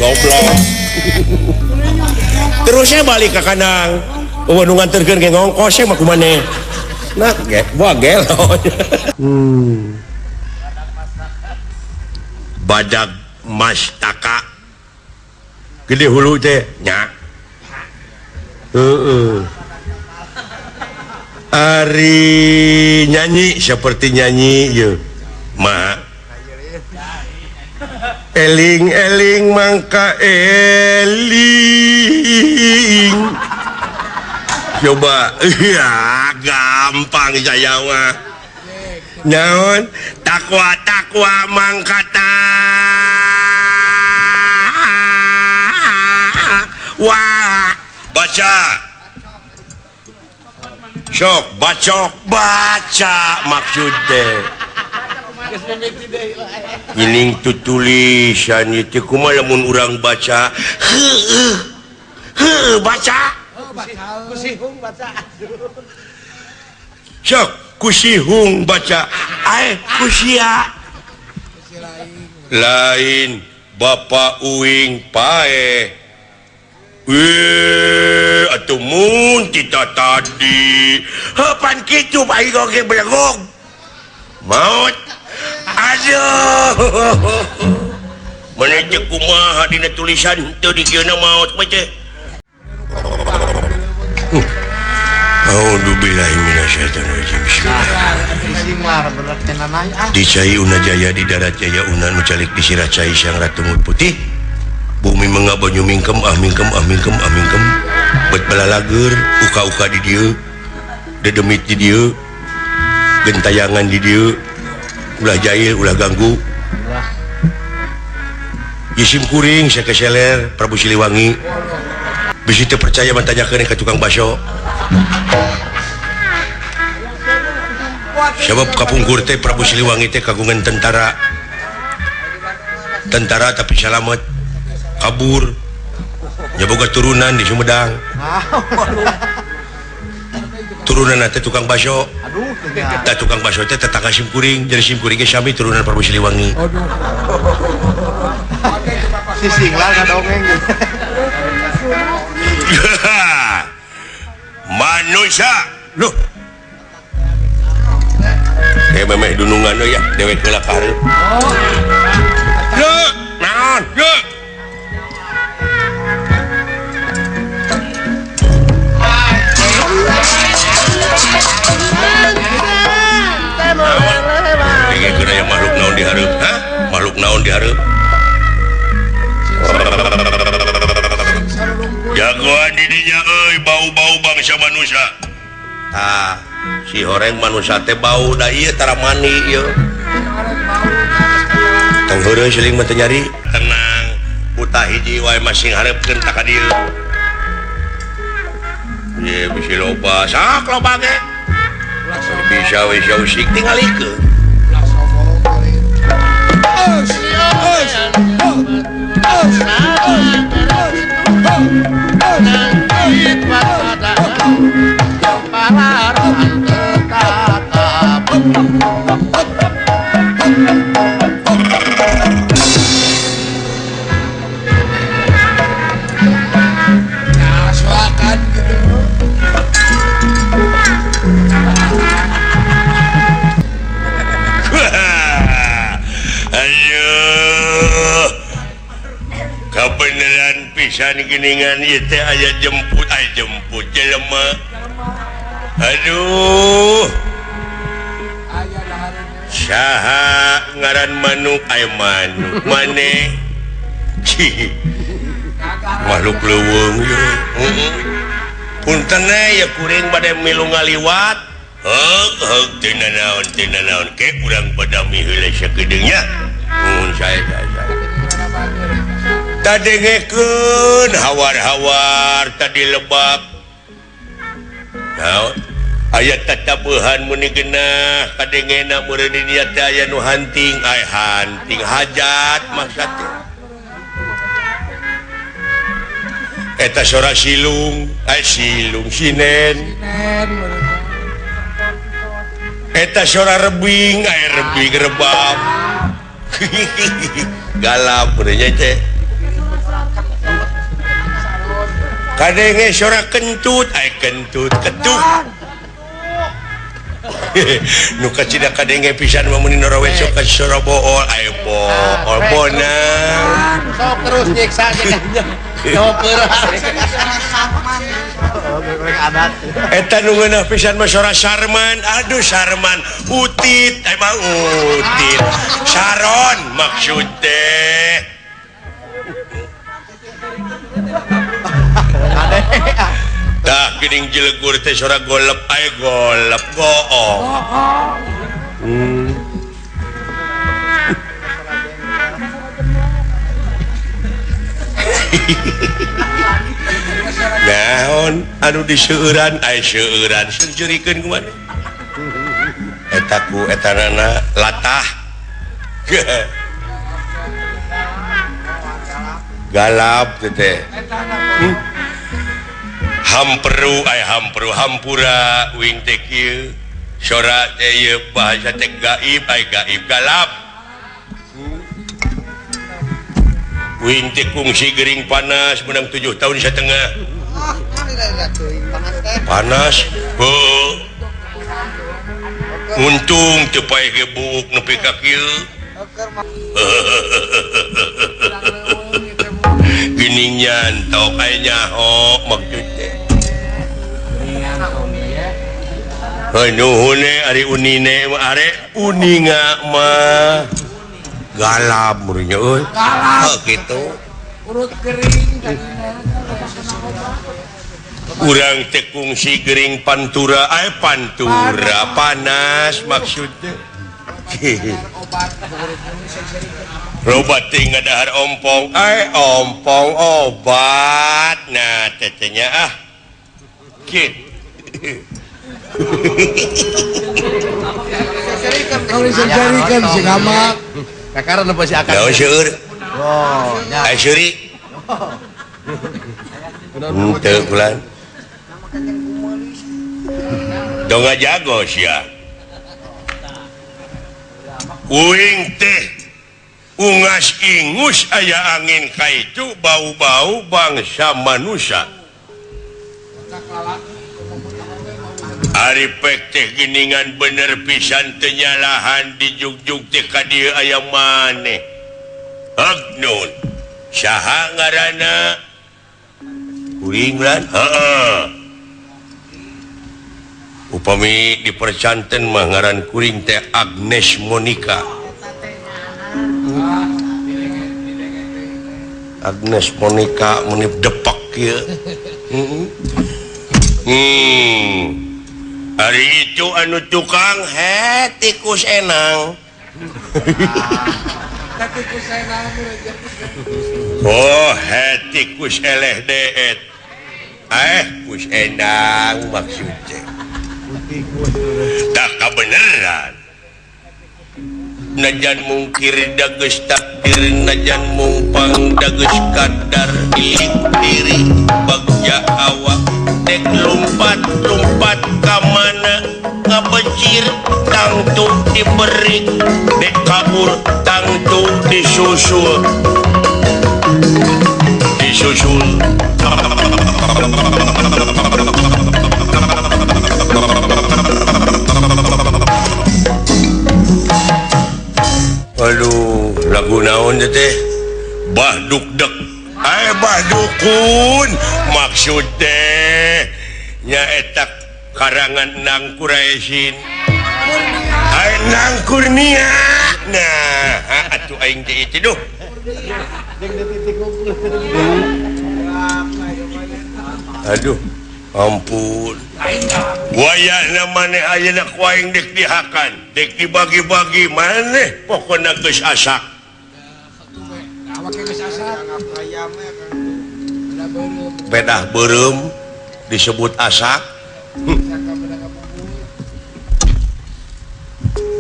Goblok. Terusnya balik ke kandang. Eueuh nu nganterkeun ge ngongkos mah kumaneh. Nah, ge wah gelo. Badak mastaka. Gede hulu teh nya. Heeh. Ari nyanyi seperti nyanyi ye. Ma. Eling-eling mangka eling. Coba ya gampang saya mah. Naon takwa takwa mangka wah baca sok bacok baca maksud teh nyiling tutulisan ieu kumaha lamun urang baca heueuh heueuh baca kusihung baca sok kusihung baca ae kusia lain bapak uing pae. Weh, atuh mun tita tadi. Heupan kitu bae oge belegog. Maot. Aduh. Mun teh kumaha dina tulisan teu dikieuna maot mah teh. A'udzubillahi minasyaitonirrajim. Bismillahirrahmanirrahim. Di cai una jaya di darat jaya una nu calik di sirah cai sang ratu putih. Bumi mengapa mingkem ah mingkem ah mingkem ah mingkem bet balalager uka-uka di dieu dedemit di dieu gentayangan di dieu ulah jahil ulah ganggu isim kuring sakeseler Prabu Siliwangi bisi teu percaya mah tanyakeun ka tukang baso sabab kapungkur teh Prabu Siliwangi teh kagungan tentara tentara tapi salamet kabur ya boga turunan di Sumedang turunan teh tukang baso tah tukang baso teh tetangga simkuring jadi simkuring ge sami turunan Prabu Siliwangi sising lah ngadongeng manusia loh kayak memeh dunungan ya dewek heula ka hareup lho naon lho makhluk naon dihareup ha makhluk naon dihareup jagoan didinya euy bau-bau bangsa manusia tah si horeng manusia teh bau da ieu tara mani ieu tong heureui siling mah teu nyari tenang buta hiji wae masing hareupkeun ta ka dieu ye bisi loba sak loba ge bisa we usik tingalikeun. Kebenaran pisan geningan ieu teh aya jemput aya jemput jelema. Aduh. Saha ngaran manuk aya manuk maneh. Makhluk leuweung ieu. Heeh. Punten ya kuring bade milu ngaliwat. Heug heug teu nanaon ke urang badami heula sakedeung nya. Mun sae sae. Tadengekeun hawar-hawar tadi lebak. Naon? Aya tatabuhan muni genah kadengena meureun di dieu teh aya nu hanting, ay hanting hajat maksud teh. Eta sora silung, ay silung sinen. Eta sora rebing, ay rebing rebab. Galap meureun nya teh. Kadenge sora kentut, ay kentut ketuk. Nu kacida kadenge pisan mah meuni norowe sok ka sora bool, ay bool bonang. Sok terus nyiksa nya. Eta nu ngeunah pisan mah sora Sarman. Aduh Sarman, utit emang utit. Saron maksud teh. Tah geuning jelegur teh sora golep aya golep goong. Naon anu diseueuran aya seueuran seurikeun kumaha eta ku etanana latah galap teh hamperu aya hamperu hampura wing teh kieu sora teh ieu bahasa teh gaib aya gaib galap wing teh kungsi gering panas menang 7 tahun setengah panas heuh untung teu paeh ge buuk nepi ka kieu geuning nyantok aya nyaho maksud teh heuh nuhun ari unine mah are uninga mah galap murunya euy galap kitu urut gering urang teh kungsi gering pantura aya pantura panas maksudnya robat teh ngadahar ompong ay ompong obat nah tetenya ah kieu diserikan si gamak kakaran apa si akar naon seueur oh nya ai seuri henteu bulan dong ngajago sia uing teh ungas ingus aya angin kaitu bau-bau bangsa manusia ari pek teh geuningan bener pisan teu nyalahan dijugjug teh ka dieu aya maneh Agnun saha ngaranna kuring lan heeh upami dipercanten mah ngaran kuring teh Agnes Monica. Agnes Monica menip depak kieu. Hari itu anu tukang he tikus enang. Oh he tikus eleh deet. Kus enang maksudnya. Tak kebenaran. Najan mungkir dageus takdir najan mumpang dageus kadar ilik diri bagja awak dek lompat-lompat ka mana ngabecir tangtu diberi dek kabur tangtu disusul disusul. Aduh, lagu naon teh? Bah dukdek. Bah dukun maksud teh nyaeta karangan Nang Kuraisin. Nang Kurnia. Nah, atuh aing teh itu duh. Aduh, ampun. Wayahna maneh ayeuna ku aing dek dihakan, dek dibagi-bagi maneh pokona geus asak. Pedah beureum disebut asak.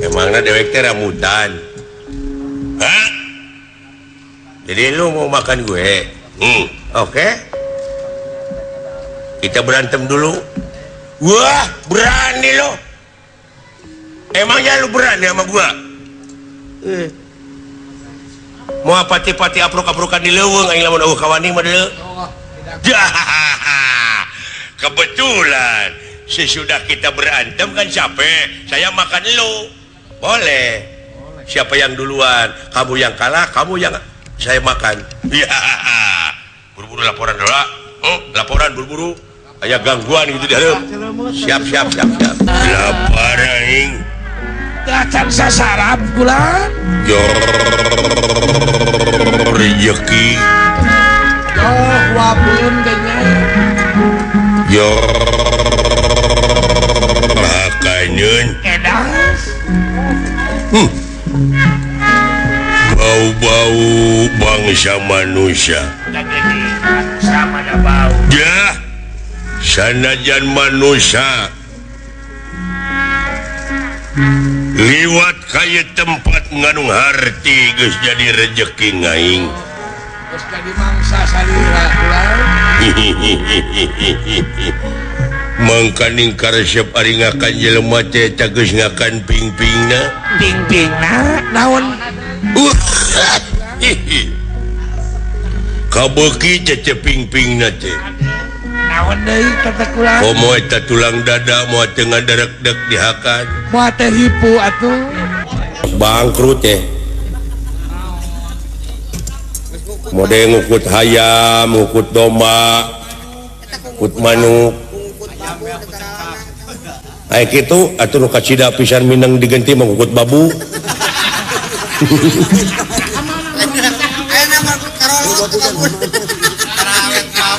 Emangna dewek teh ramutan. Hah? Jadi lu mau makan gue? Oke. Kita berantem dulu. Wah, berani lo. Emangnya lu berani sama gua? Mau pati-pati apruk-aprukan di leuweung aing lamun eueuh kawani mah deuleu. Kebetulan sesudah kita berantem kan capek, saya makan lu. Boleh. Siapa yang duluan? Kamu yang kalah, kamu yang saya makan. Ya. Buru-buru laporan dulu. Oh, laporan buru-buru. Aya gangguan gitu di hareup. Siap, siap, siap, siap. Lapar aing. Acan sasarap kula. Yo rejeki. Oh, wabun kayaknya. Yo makanun. Edas. Bau-bau bangsa manusia. Sama ada bau. Ya. Sanajan manusia liwat kaya tempat ngandung harti geus jadi rejeki ngaing. Geus jadi mangsa salira kula. Mangkaning karesep ari ngakan jelema teh geus ngakan ping-pingna. Ping-pingna naon? Kabeuki cece ping-pingna teh. Naon deui teh kula? Komo eta tulang dada moal teu ngaderekdek dihakan. Moal teh hipu atuh. Bangkrut teh. Mode ngukut hayam, ngukut domba, ngukut manuk. Aya kitu atuh nu kacida pisan minang digenti mah ngukut babu.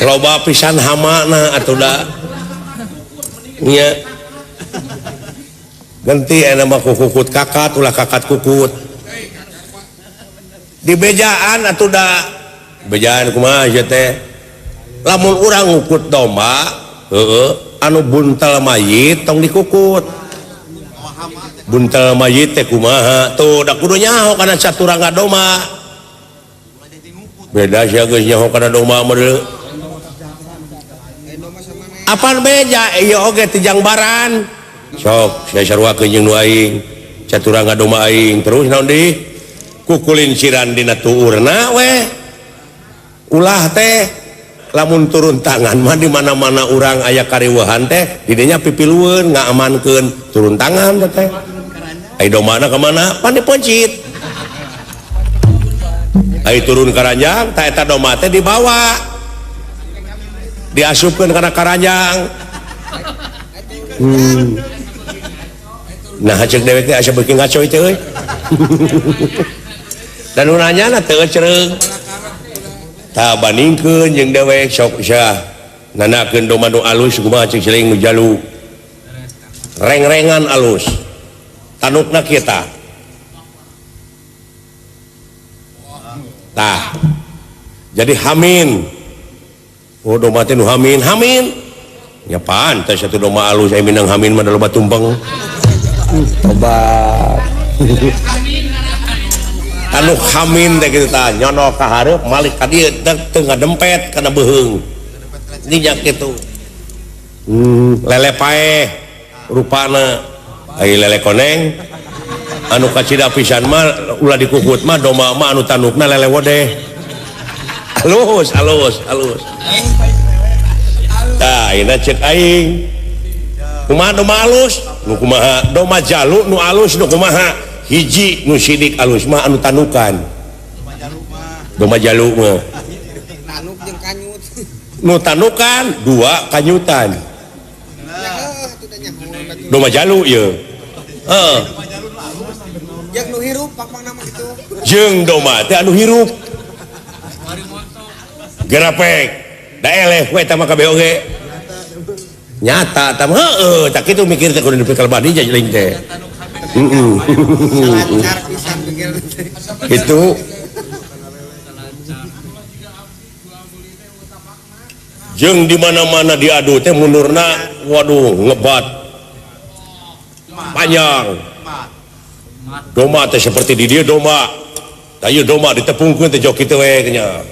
Loba pisan hamana atuh da. Nya. Ganti aya mah kukut kakat ulah kakat kukut. Di bejaan atuh da. Bejaan kumaha ieu teh? Lamun urang ngukut domba, heueuh, anu buntel mayit tong dikukut. Buntel mayit teh kumaha? Tuh da kudu nyaho kana saturangga domba. Beda sia geus nyaho kana domba mah deuleu. Apan beja ieu oge ti jangbaran. Sok sia saruakeun jeung nu aing. Saturangga domba aing terus naon deui? Kukulin siran dina tuurna we. Ulah teh lamun turun tangan mah di mana-mana urang aya kariweuhan teh didinya pipilueun ngaamankeun turun tangan teh. Ai domana ka mana? Pan dipencit. Ai turun karanjang tah eta domba teh dibawa. Diasupkeun kana karanjang. Nah cek dewek teh asa beuki ngaco teh euy. Dan nu nanyana teu cereung. Tah bandingkeun jeung dewek sok sia nanakeun domba nu alus kumaha cek siling nu jalu. Reng-rengan alus. Tanukna kita. Tah. Jadi hamin. Oh domba teh nu hamin, hamin. Nya pantes atuh domba alus aya minang hamin mah da loba tumpeng. Tobat. Anu hamin teh kitu tah nyono ka hareup malik ka dieu teu ngadempet kana beuheung. Nya kitu. Lele paeh rupana ai lele koneng anu kacida pisan mah ulah dikukut mah domba mah anu tanukna lele wodeh. Alus alus alus. Tah ayeuna ceuk aing. Kumaha domba alus? Nu kumaha? Domba jalu nu alus nu kumaha? Hiji nu sidik alus mah anu tanukan. Domba jalu mah. Tanuk jeung kanyut. Nu tanukan dua kanyutan. Domba jalu ieu. Heeh. Jeung nu hirup pang-pangna mah kitu. Jeung domba teh anu hirup. Gerapek. Da eleh we eta mah kabeh oge. Nyata tah heueuh tah kitu mikir teh kudu dipikir badi jeung teh. Itu jeung di mana-mana diadu teh mundurna waduh ngebat panjang. Domba teh seperti di dieu domba. Tah ieu domba ditepungkeun teh jok kitu we nya.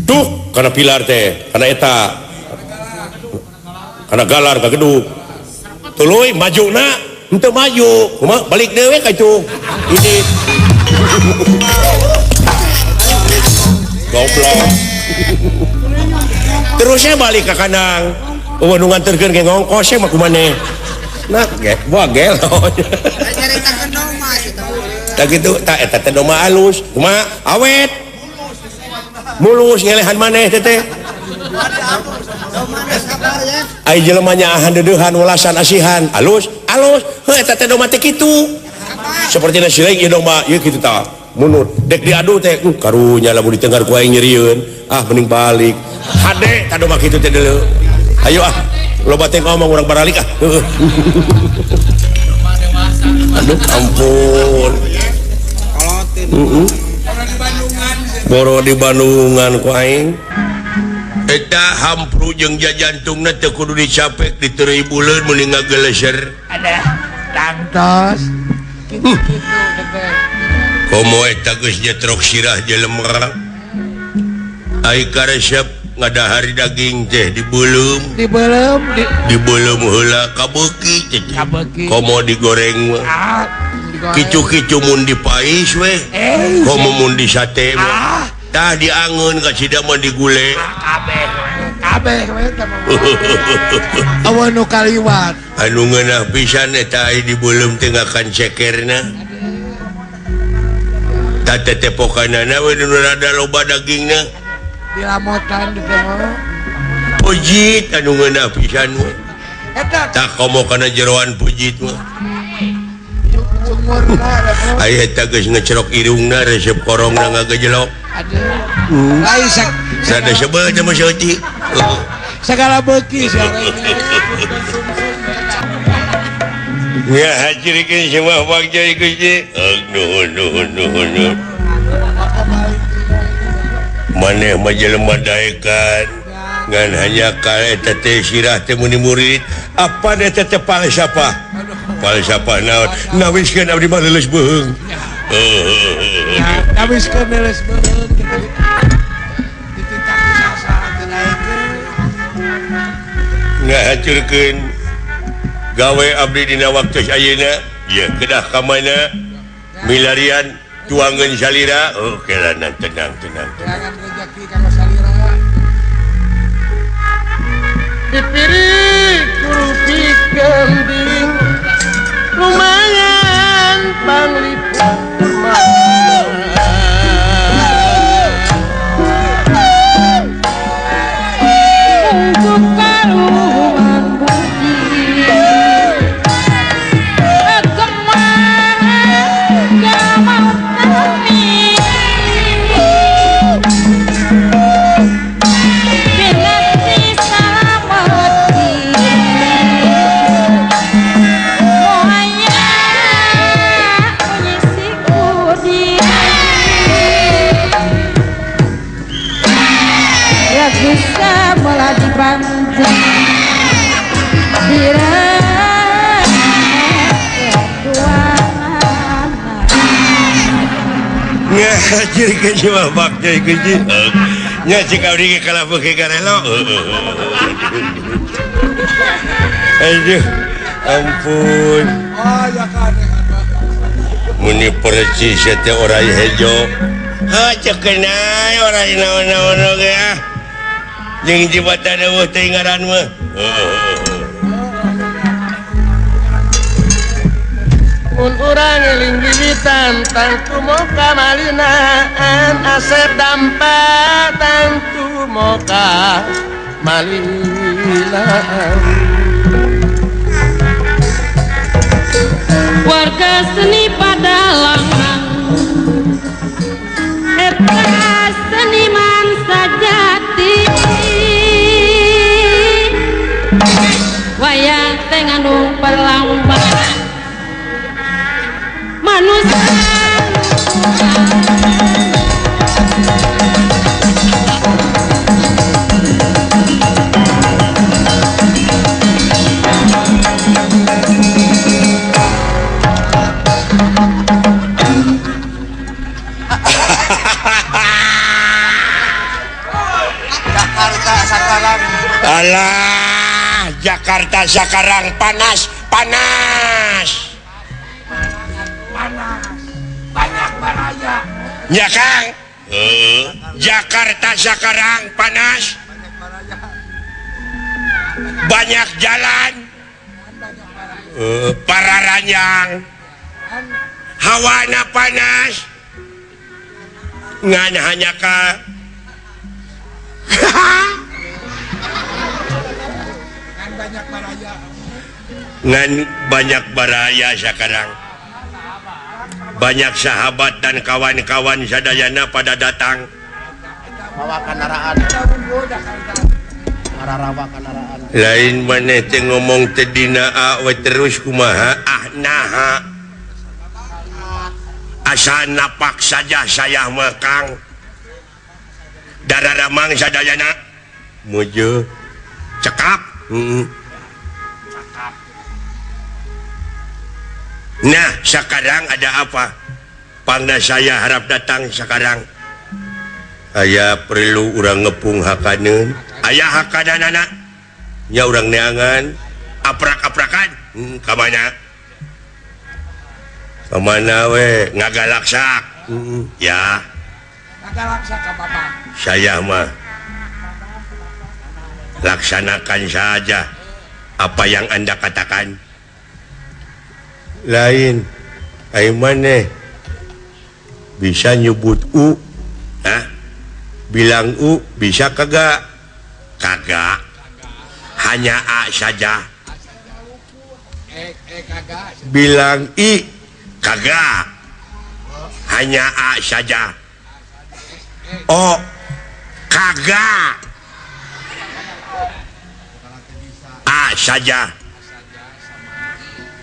Tuh kana pilar teh, kana eta. Kana galar ka gedug. Tuluy majuna henteu maju, kumaha balik deui we ka itu. Ini goblok. Terusnya balik ke kandang. Eueuh nu nganterkeun ge ngongkos mah kumaneh. Nah, ge wah gelo. Nyaritakeun domba eta. Tah kitu tah eta teh domba alus. Kumaha awet. Mulus ngelehan maneh teh teh. Ai jelema nyaahan deudeuhan welasan asihan alus alus heuh eta teh domba teh kitu. Seperti nasi lain ieu domba ieu kitu tah. Munut dek diadu teh karunya lamun ditenggar ku aing nyerieun. Ah mending balik. Hade tah domba kitu teh deuleu. Ayo ah loba teh ngomong urang baralik ah. Aduh ampun. Boro di Bandungan ku aing. Eta hampru jeung jajantungna teu kudu dicapek diteureuy buleun meuni ngageleser. Ada tangtos. Kitu teh. Komo eta geus nyetrok sirah jelema. Ai karesep ngadahar daging teh dibeuleum. Dibeuleum dibeuleum heula kabeuki teh. Kabeuki. Komo digoreng mah. Ah, digoreng. Kicu-kicu mun dipais weh. Komo mun disate mah. Tah diangeun ka sida mah digule. Kabeh kabeh we teh mah. Aweun nu kaliwat. Anu ngeunah pisan eta ai dibeuleum teh ngakan cekerna. Tah tetepokanana we nu rada loba dagingna. Dilamotan di teh mah. Pujit anu ngeunah pisan mah. Eta tah komo kana jeroan pujit mah. Cungurna Ai eta geus ngecerok irungna resep korongna ngagejelok. Aduh. Ai sada sebel teh mah saeutik. Sagala beuki Ya hajirikeun semua bagja Gusti. Nuhun nuhun nuhun nuhun. Maneh mah jelema daekan ngan hanya ka eta teh sirah teh muni murid apa eta teh falsafah. Falsafah naon? Nawiskeun abdi mah leuleus beuheung. Nawiskeun leuleus beuheung kitu. Dititah ku sasaran teh naekeun. Ngahacurkeun gawe abdi dina waktu ayeuna ieu kedah ka mana milarian tuangeun salira oh kelana tenang tenang tenang rezeki ka salira dipiri kurupi kambing lumayan panglipur untuk karuan budi Aduh, ampun. Muni percis teh orai hejo. Ha cekenai orai naon-naon oge ah. Jeung jibatan eueuh teh ngaran mah. Mun urang eling wiwitan tangtu moka malinaan asep dampa tangtu moka malinaan. Warga seni padalangan eta seniman sajati wayang teh ngandung perlambang manusia. Jakarta sekarang. Alah, Jakarta sekarang panas, panas. Panas. Banyak baraya. Ya Kang, Jakarta sekarang panas, banyak jalan, para ranjang, hawana panas, ngan hanya ka ngan banyak baraya sekarang. Banyak sahabat dan kawan-kawan sadayana pada datang. Lain maneh teh ngomong teh dina we terus kumaha ah naha. Asa napak saja saya mah Kang. Dararamang sadayana muju cekap. Nah sekarang ada apa? Pangna saya harap datang sekarang. Aya perlu urang ngepung hakaneun. Aya hakananana. Nya urang neangan aprak-aprakan. Ka mana? Ka mana we? Ngagalaksak. Ya. Ngagalaksak ka bapak. Saya mah laksanakan saja apa yang Anda katakan. Lain ai maneh bisa nyebut u, hah? Bilang u bisa kagak? Kagak. Hanya a saja. Bilang i kagak. Hanya a saja. O kagak. A saja.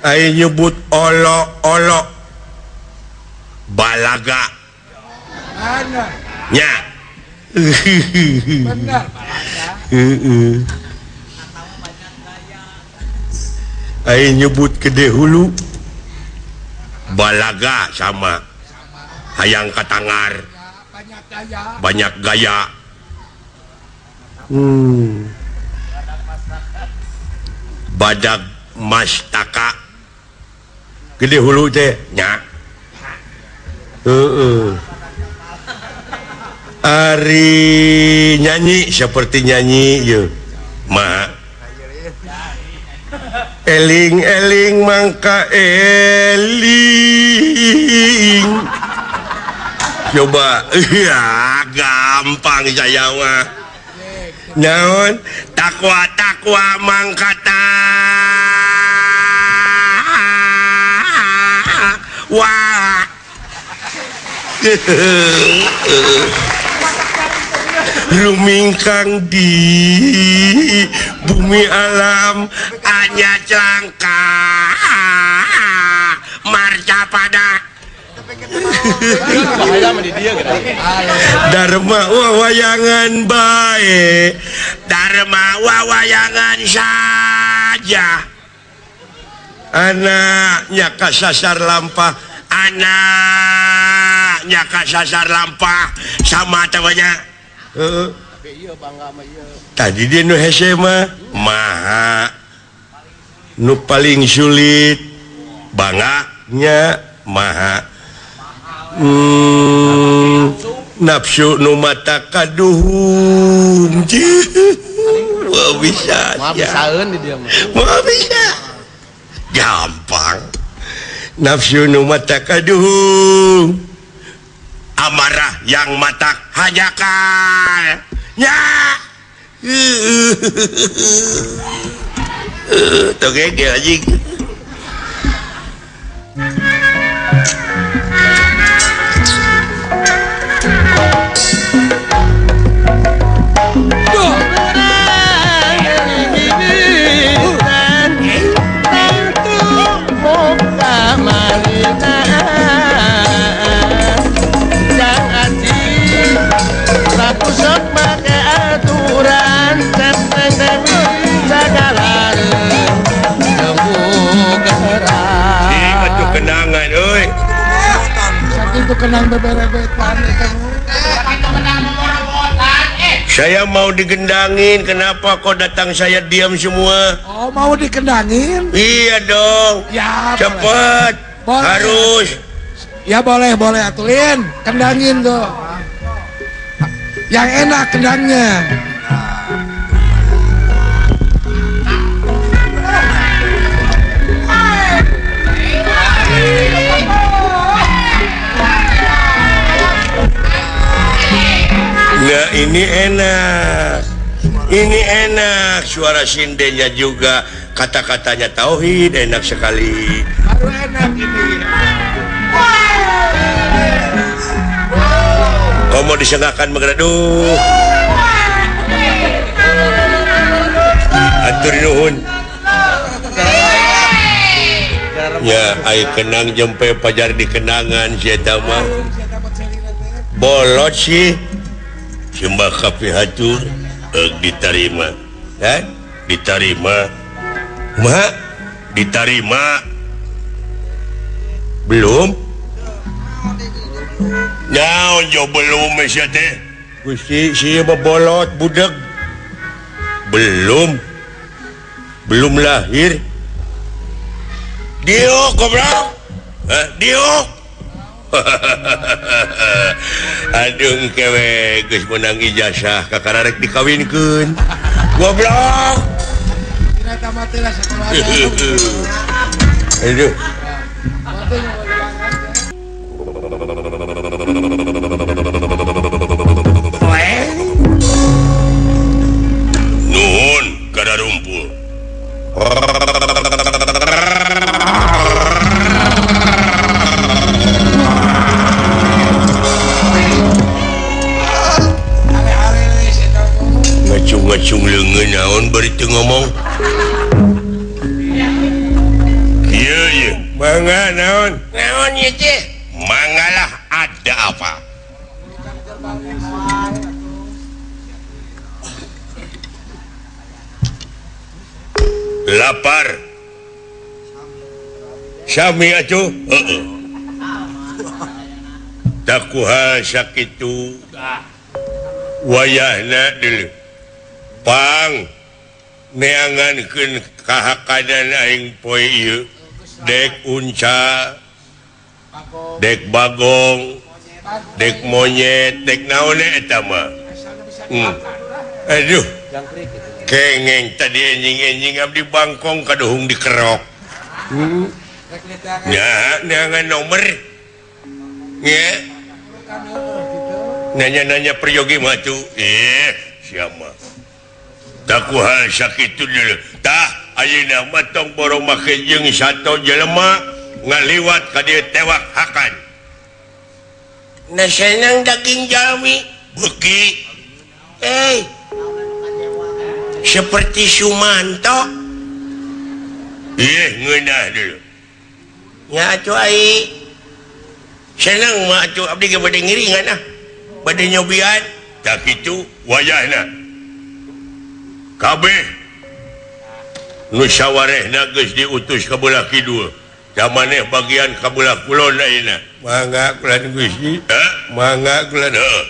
Ai nyebut olo olo balaga. Nya. Benar balaga. Ai nyebut gede hulu balaga sama hayang katangar. Banyak gaya. Badak mastaka gede hulu teh nya. Ari nyanyi seperti nyanyi ye ma eling-eling mangka eling. Coba ya gampang saya mah. Naon takwa takwa mangka wah. Lumingkang di bumi alam hanya celangka marca pada Dharma wawayangan bae, Dharma wawayangan saja. Anaknya kasasar lampah, anaknya kasasar lampah sama temannya. Tadi dia nu hese mah maha nu paling sulit banganya maha nafsu nu mata kaduhung. Wah bisa ya. Wah bisa gampang. Nafsu nu mata kaduhung, amarah yang mata hajakal ya. Toge anjing. Kenangan euy. Sakitu kenang beberebetan. Saya mau digendangin, kenapa kok datang saya diam semua? Oh, mau dikendangin? Iya dong. Ya, cepet. Boleh. Harus. Ya boleh, boleh atulin, kendangin tuh. Yang enak kendangnya. Nah ini enak. Ini enak, suara sindennya juga, kata-katanya tauhid enak sekali. Baru enak ini. Komo disengakan menggereduh. Atur nuhun. Ya, ai kenang jempe pajar di kenangan si eta mah. Bolot sih. Sembah kapihatur diterima, eh? Diterima, ma, diterima, belum? Naon jo belum sia teh? Gusti sia bebolot budeg, belum, belum lahir. Dio goblok, eh, dio. Aduh kewe geus meunang ijazah kakara rek dikawinkeun. Goblok. Aduh. Nuhun kada rumpul. Ngacung-ngacung leungeun naon bari teu ngomong. Kieu ye, mangga naon? Naon ieu teh? Manggalah ada apa? Lapar. Sami atuh? Heeh. Takuha sakitu. Wayahna deuleu. Pang neangankeun kahakadan aing poe ieu dek unca dek bagong dek monyet dek naon eta mah. Aduh kengeng tadi enjing-enjing abdi bangkong kaduhung dikerok. Nya neangan nomor nya nanya-nanya peryogi mah tuh siapa takuha sakitu deuleu tah ayeuna mah tong borong make jeung sato jelema ngaliwat ka dieu tewak hakan. Na senang daging jalmi beuki seperti Sumanto. Ih ngeunah deuleu nya atuh ai senang mah atuh abdi ge bade ngiringan ah bade nyobian tah kitu wayahna kabeh nu sawarehna geus diutus ka belah kidul da maneh bagian ka belah kulon ayeuna. Mangga kulan Gusti, mangga kulan heuh.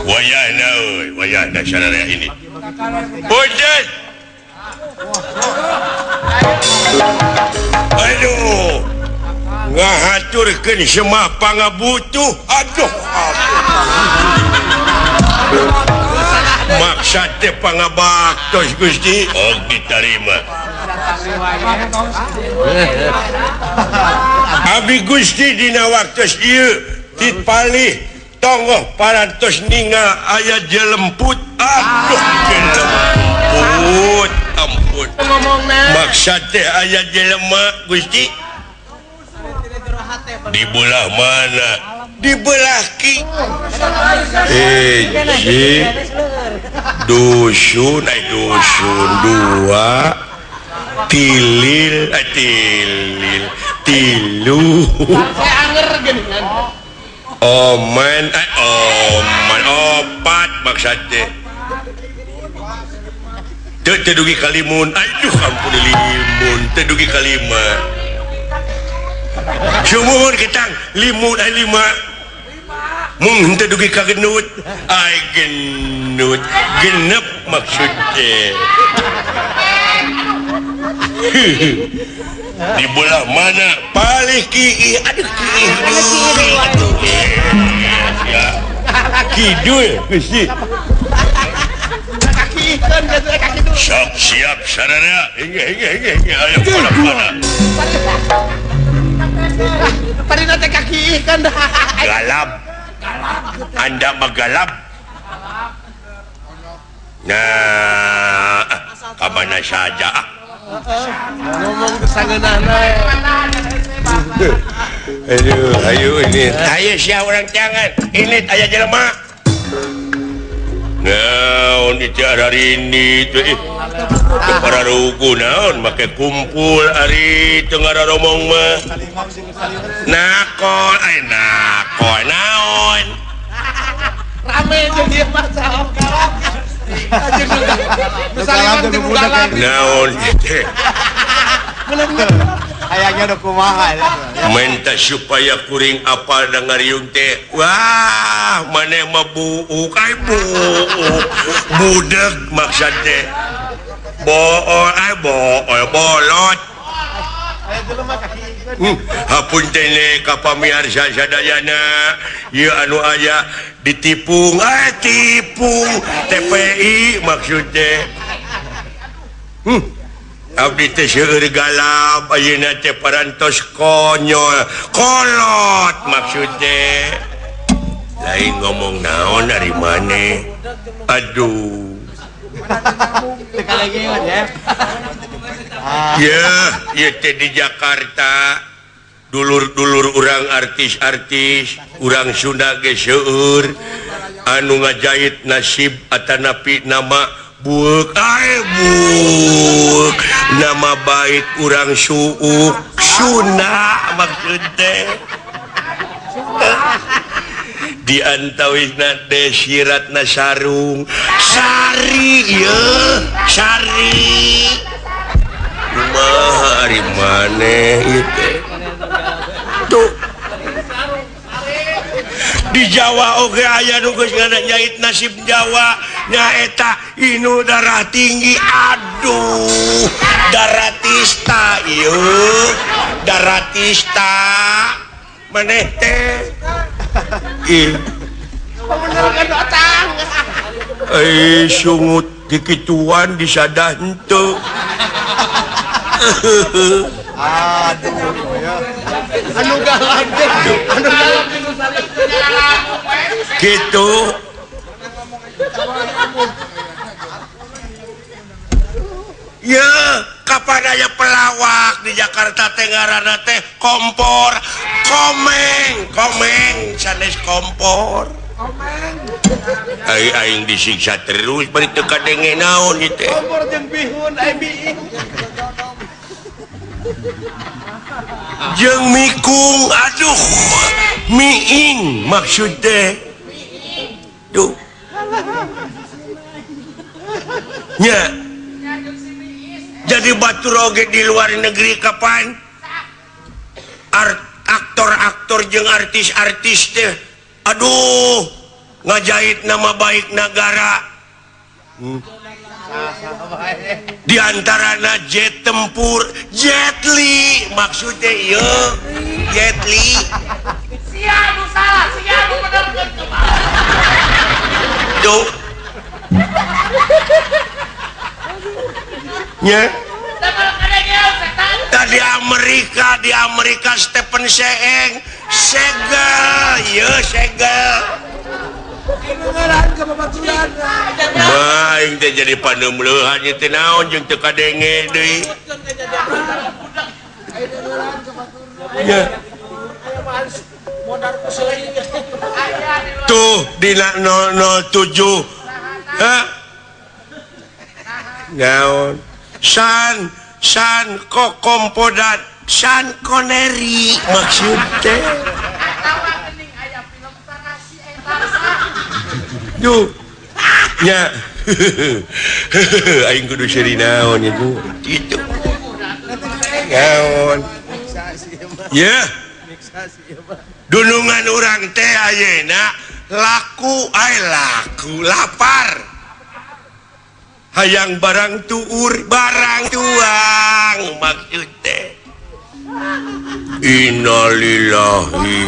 Wayahna euy, wayahna sararea ini. Punten. Aduh. Ngahaturkeun semah pangabutuh. Aduh. Maksad teh pangabaktos Gusti. Oh diterima. Abi Gusti dina waktos ieu tipalih tonggoh parantos ningal aya jelemput. Aduh jelemput ampun. Maksad teh aya jelema Gusti. Di belah mana? Di belah ki. Hiji dusun, dusun dua, tilil, tilil, tilu. Oman, oman, opat maksudnya. Teu dugi kalimun, aduh ampun limun, teu dugi kalima. Sumuhun ketang limun ai lima. Mung henteu dugi ka genut, ai genut, genep maksudnya. Di belah mana? Palih ki, aduh ki. Ya. Kidul Gusti. Sok siap sarana. Hingga ayo mana. Parina teh kaki ikan dah. Galap. Anda mah galap. Nah, kamana saja ah. Ngomong kesangeunahna. Aduh, ayo ini. Ayo sia urang jangan. Ini aya jelema. Naon itu hari ini teh. Para ruku naon make kumpul ari teu ngararomong mah. Nakol, ay nakol naon. Rame jeung ieu mah salam kalap. Naon teh. Hayangnya udah kumaha minta supaya kuring apa ngariung teh. Wah, maneh mah buuk ai buuk. Budeg maksud teh. Bool ai bool bolot. Hapunten ka pamiarsa sadayana ieu anu aya ditipung ai tipung TPI maksud teh. Abdi teh seueur galap ayeuna teh parantos konyol kolot maksud teh. Lain ngomong naon ari maneh. Aduh. Ya, ieu teh di Jakarta dulur-dulur urang artis-artis urang Sunda ge seueur anu ngajait nasib atanapi nama buuk ay buuk nama baik urang suuk Sunda maksud teh. Di antawisna desiratna sarung sari ieu sari kumaha ari maneh ieu teh. Tuh di Jawa oge aya nu geus ngajait nasib Jawa nyaeta inu darah tinggi. Aduh, daratista ieu daratista maneh teh. Ih eh sungut dikituan disadah henteu. Aduh ya. Anu galak teh, anu galak gitu. Ya, kapan aya pelawak di Jakarta teh ngaranna teh kompor, komeng, komeng sanes kompor. Komeng. Ai aing disiksa terus bari teu kadenge naon ieu teh. Kompor jeung bihun ai biing. Jeung mikung, aduh, miing maksud teh. Duh. Nya. Jadi batur oge di luar negeri kapan? Aktor-aktor jeung artis-artis teh, aduh, ngajait nama baik negara. Di antarana jet tempur, Jet Li maksudnya ieu, Jet Li. Sia nu salah, sia nu bener. Duh. Nya. Tadi Amerika, di Amerika Stephen Seeng segel, ieu segel. Aing teh jadi paneumleuhan ieu teh naon jeung teu kadenge deui. Ya. Tuh dina 007. Hah? Naon? San san kokompodat San Connery maksud teh. Duh. Nya. Aing kudu seuri naon ieu kitu. Naon. Ya. Dunungan urang teh ayeuna laku ai laku lapar. Hayang barang tuur barang tuang maksud teh. Innalillahi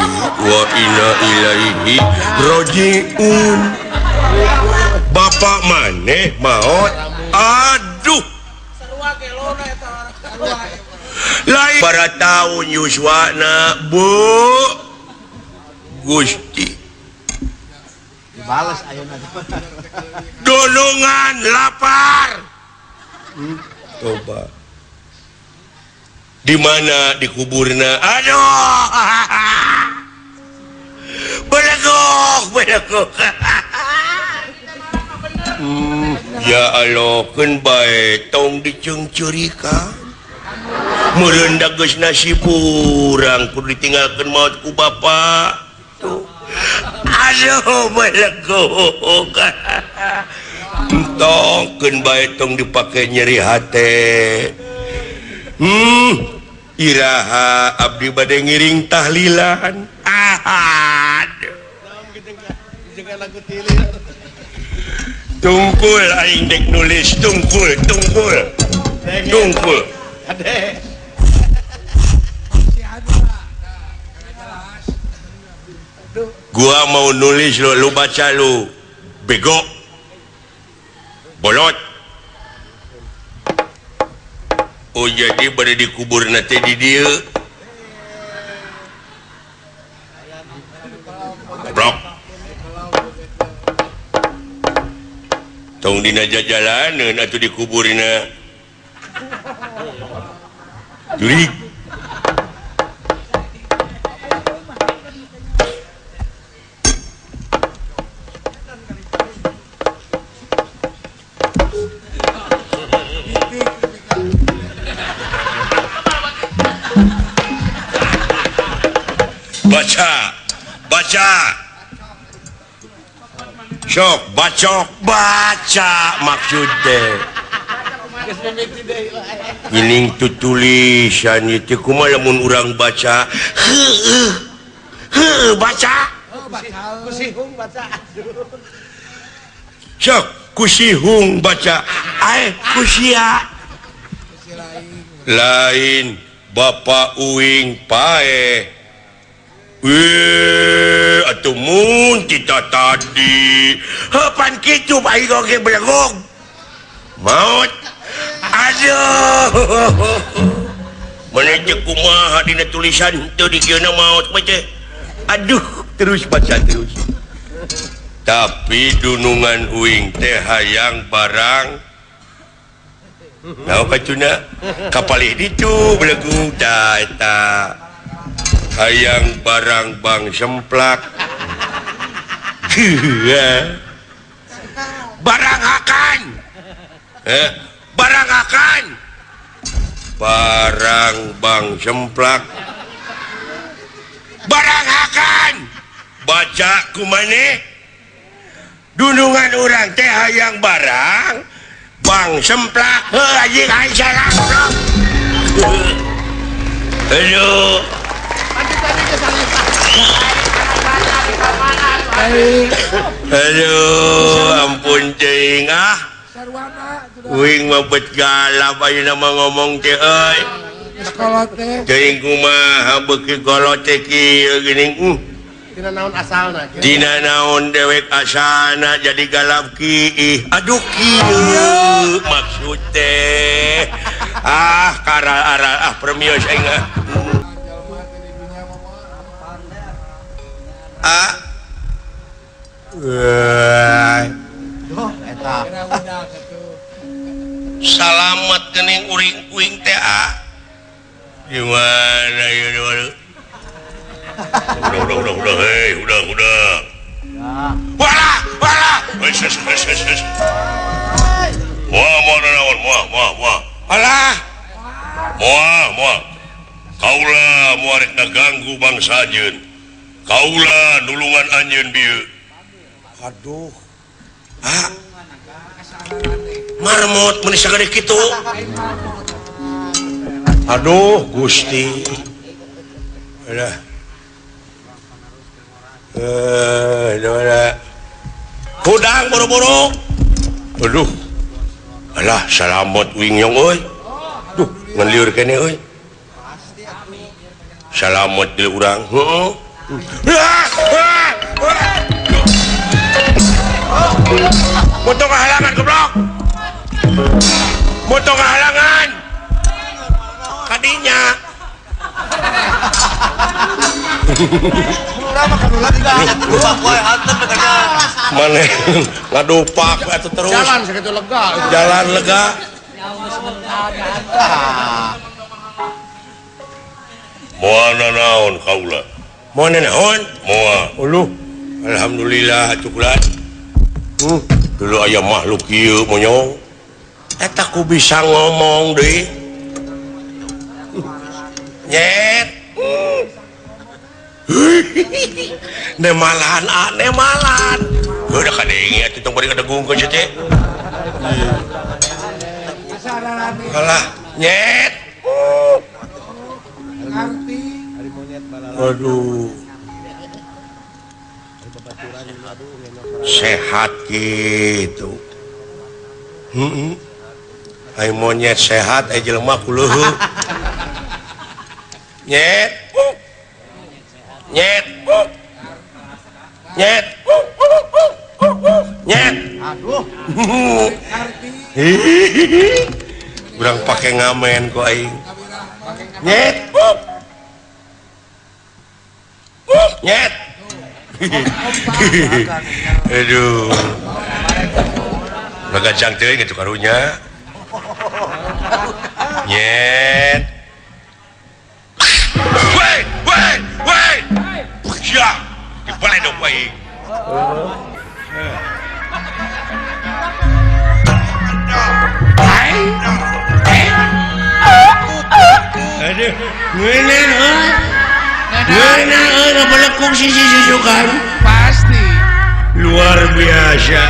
wa inna ilaihi Rojiun. Bapak maneh maot. Aduh. Lain para tahun yuswana Bu Gusti. Dibales ayeuna. Dolongan lapar. Coba. Di mana dikuburna? Aduh. Belegok, belegok. Ya Allah, keun bae tong diceungceurikan. Meureun da geus nasib urang kudu ditinggalkeun maot ku bapa. Tuh. Aduh, belegok. Entong keun bae tong dipake nyeri hate. Iraha abdi bade ngiring tahlilan. Aduh. Tungkul aing dek nulis tungkul tungkul. Tungkul. Gua mau nulis lu, lu baca lu. Bego. Bolot. Oh jadi bade dikubur nanti di dieu. Goblok. Tong dina jajalaneun atuh dikuburna. Jurig. Baca, baca, sok, bacok, baca maksudnya. Ini tu tulisan itu kumaha lamun urang baca, heueuh, heueuh baca, kusihung baca, sok kusihung baca, ai kusia, lain bapak uing pae. Wih, atuh mun kita tadi. Heupan kitu bae oge belegog. Maot. Aduh. Mana teh kumaha dina tulisan teu dikieuna maot mah teh. Aduh, terus baca terus. Tapi dunungan uing teh hayang barang. Naon kacuna? Kapalih ditu belegug tah eta. Hayang barang bang semplak. Barang akan. Barang akan. Barang bang semplak. Barang akan. Baca kumane? Dunungan urang teh hayang barang bang semplak. Heuh anjing aing salah. Aduh. Aduh, ampun cing ah. Uing mah bet galap ayeuna mah ngomong teh euy. Teuing kumaha beuki kolot teh kieu geuning. Dina naon asalna? Dina naon dewek asalna jadi galap kiih. Aduh kieu maksud teh. Ah karal-aral ah permios aing ah. Ah. Salamat kening uring uing teh ah. Gimana ya udah udah udah hei udah udah. Walah walah. Wes. Wah mau naon wah wah wah. Alah. Wah wah. Kaula moal rek ngaganggu bangsa anjeun. Kaula nulungan anjeun bieu. Aduh. Ah. Marmot meuni sagede kitu. Aduh Gusti. Alah. Kudang buru-buru. Aduh. Alah salamet uing nyong euy. Duh, ngan lieur keneh euy. Salamet deui urang. Heeh. Motor halangan goblok. Motor halangan. Kadinya. Mana ngadupak atuh terus. Jalan segitu lega. Jalan lega. Moal nanaon kaula. Moal nanaon? Moal. Uluh. Alhamdulillah atuh kula. Dulu aya makhluk ieu monyong. Eta ku bisa ngomong deui. Nyet. Nemalan ah nemalan. Heuh da kadenge atuh tong bari ngadegungkeun sia teh. Alah, nyet. Aduh. Sehat gitu. Heeh. Ai monyet sehat ai jelema kuleuheuh. Nyet. Nyet. Nyet. Nyet. Aduh. Urang pake ngamen ku aing. Nyet. Nyet. Aduh. Gajang teuing kitu karunya. Nyet. Woi, woi, woi. Sia, dibaledog aing. Aduh, ngeunah euy. Ngeunah euy ngabelekung sisi susukan. Pasti. Luar biasa.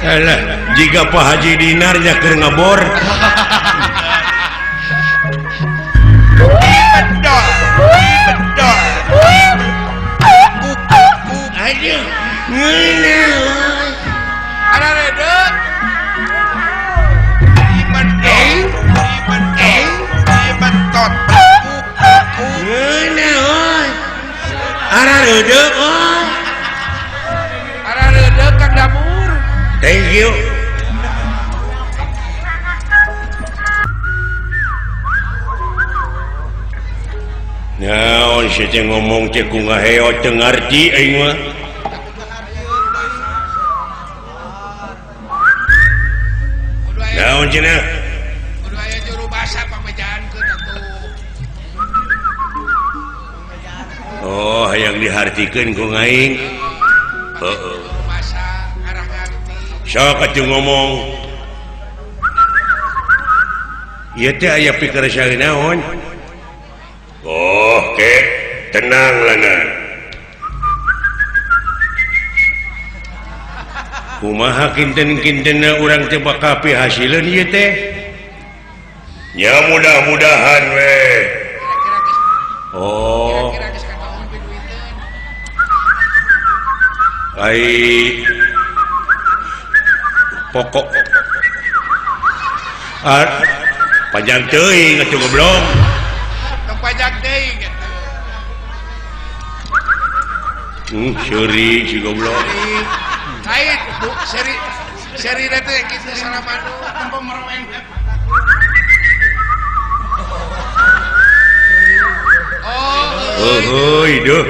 Alah, jika Pak Haji Dinar nya keur ngebor. Bedol, bedol. Aduh, ngeunah euy. Ada redeuk. Ngeunah euy. Ara redeuk euy. Ara redeuk Kang Damur. Thank you. Naon sia teh ngomong teh ku ngaheot teu ngarti aing mah. Naon cenah? Kudu aya juru basa pamejaankeun atuh. Oh, hayang dihartikeun ku aing. Heeh. Basa arah ngarti. Sok atuh ngomong. Ieu teh aya pikeresaeun naon? Oh, ke tenang lana. Kumaha kinten-kintenna urang teh bakal pihasileun ieu teh? Nya mudah-mudahan we. Oh. Ai pokok panjang teuing atuh goblok. Tong panjang teuing eta. Seuri si goblok. Lain bu seri seri teh kitu salamanu tempo meroweng. Oh, heuy deuh.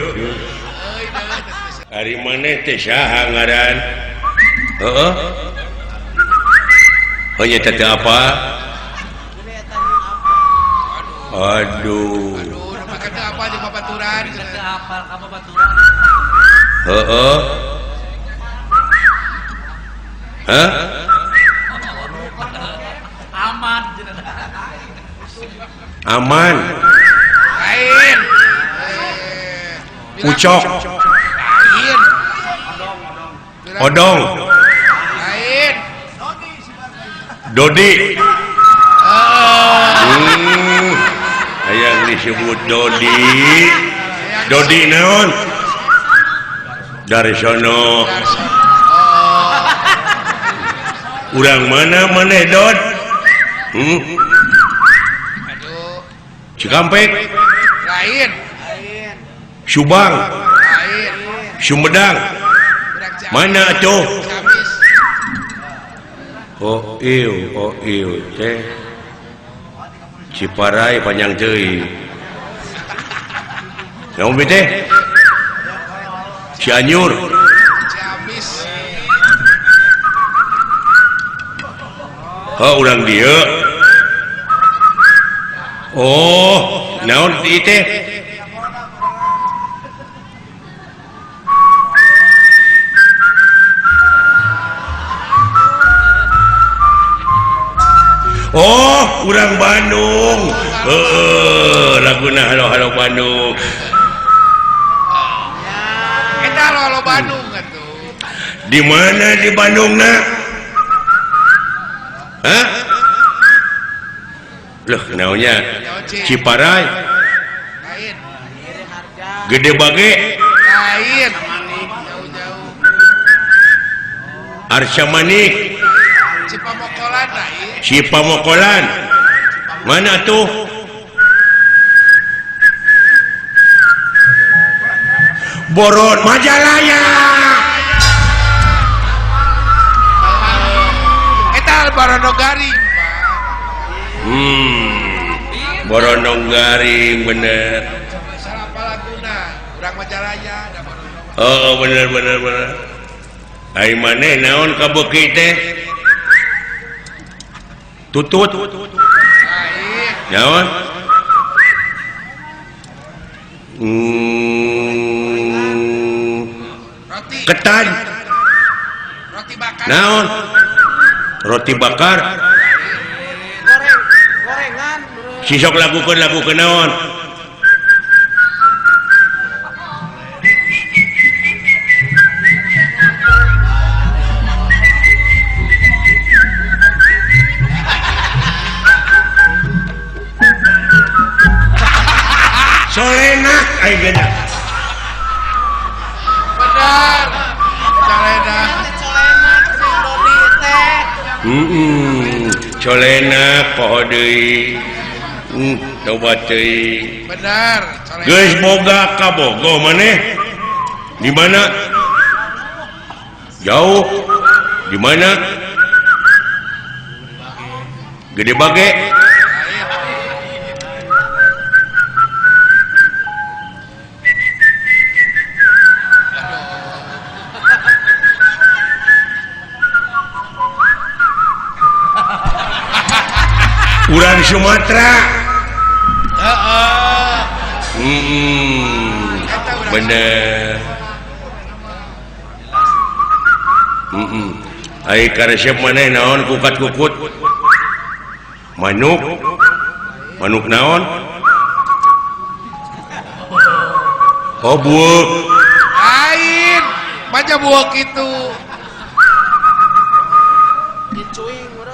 Ari maneh teh saha ngaran? Heeh. Oh nya teh apa? Aduh. Aduh, make teu apa jeung babaturan. Teu apal ka babaturan. Heeh. Hah? Aman. Aman. Lain. Ucok. Lain. Odong. Lain. Dodi. Hayang disebut Dodi. Dodi naon? Darsono. Urang mana maneh Dod? Aduh. Cikampek. Lain. Subang. Lain. Sumedang. Mana tuh? Oh iu teh. Ciparai panjang teuing. Naon teh? Cianjur. Ciamis. Oh, urang dieu. Oh, naon ieu teh? Oh, urang Bandung. Heeh, laguna halo-halo Bandung. Eta halo-halo Bandung atuh. Di mana di Bandungna? Hah? Loh, naonnya? Ciparai. Lain. Gede Bage. Lain. Jauh-jauh. Arca Manik. Cipamokolan lain. Cipamokolan. Mana tuh? Boron Majalaya. Eta Borono Garing, Pak. Borono Garing bener. Salah laguna, urang Majalaya da Borono. Oh, bener bener bener. Ai maneh naon kabeuki teh? Tutut. Naon? Roti. Ketan. Roti bakar. Naon? Roti bakar. Goreng, gorengan. Sisok lakukan lakukan naon? Solenak aing geunya. Benar. Solenak. Solenak sing Dodi teh. Solenak poho deui. Tobat teuing. Benar, solenak. Geus boga kabogoh maneh? Di mana? Jauh. Di mana? Gede Bage. Urang Sumatera. Bener. Ai karesep maneh naon kukat-kukut? Manuk. Manuk naon? Oh, buuk. Lain, baca buuk itu.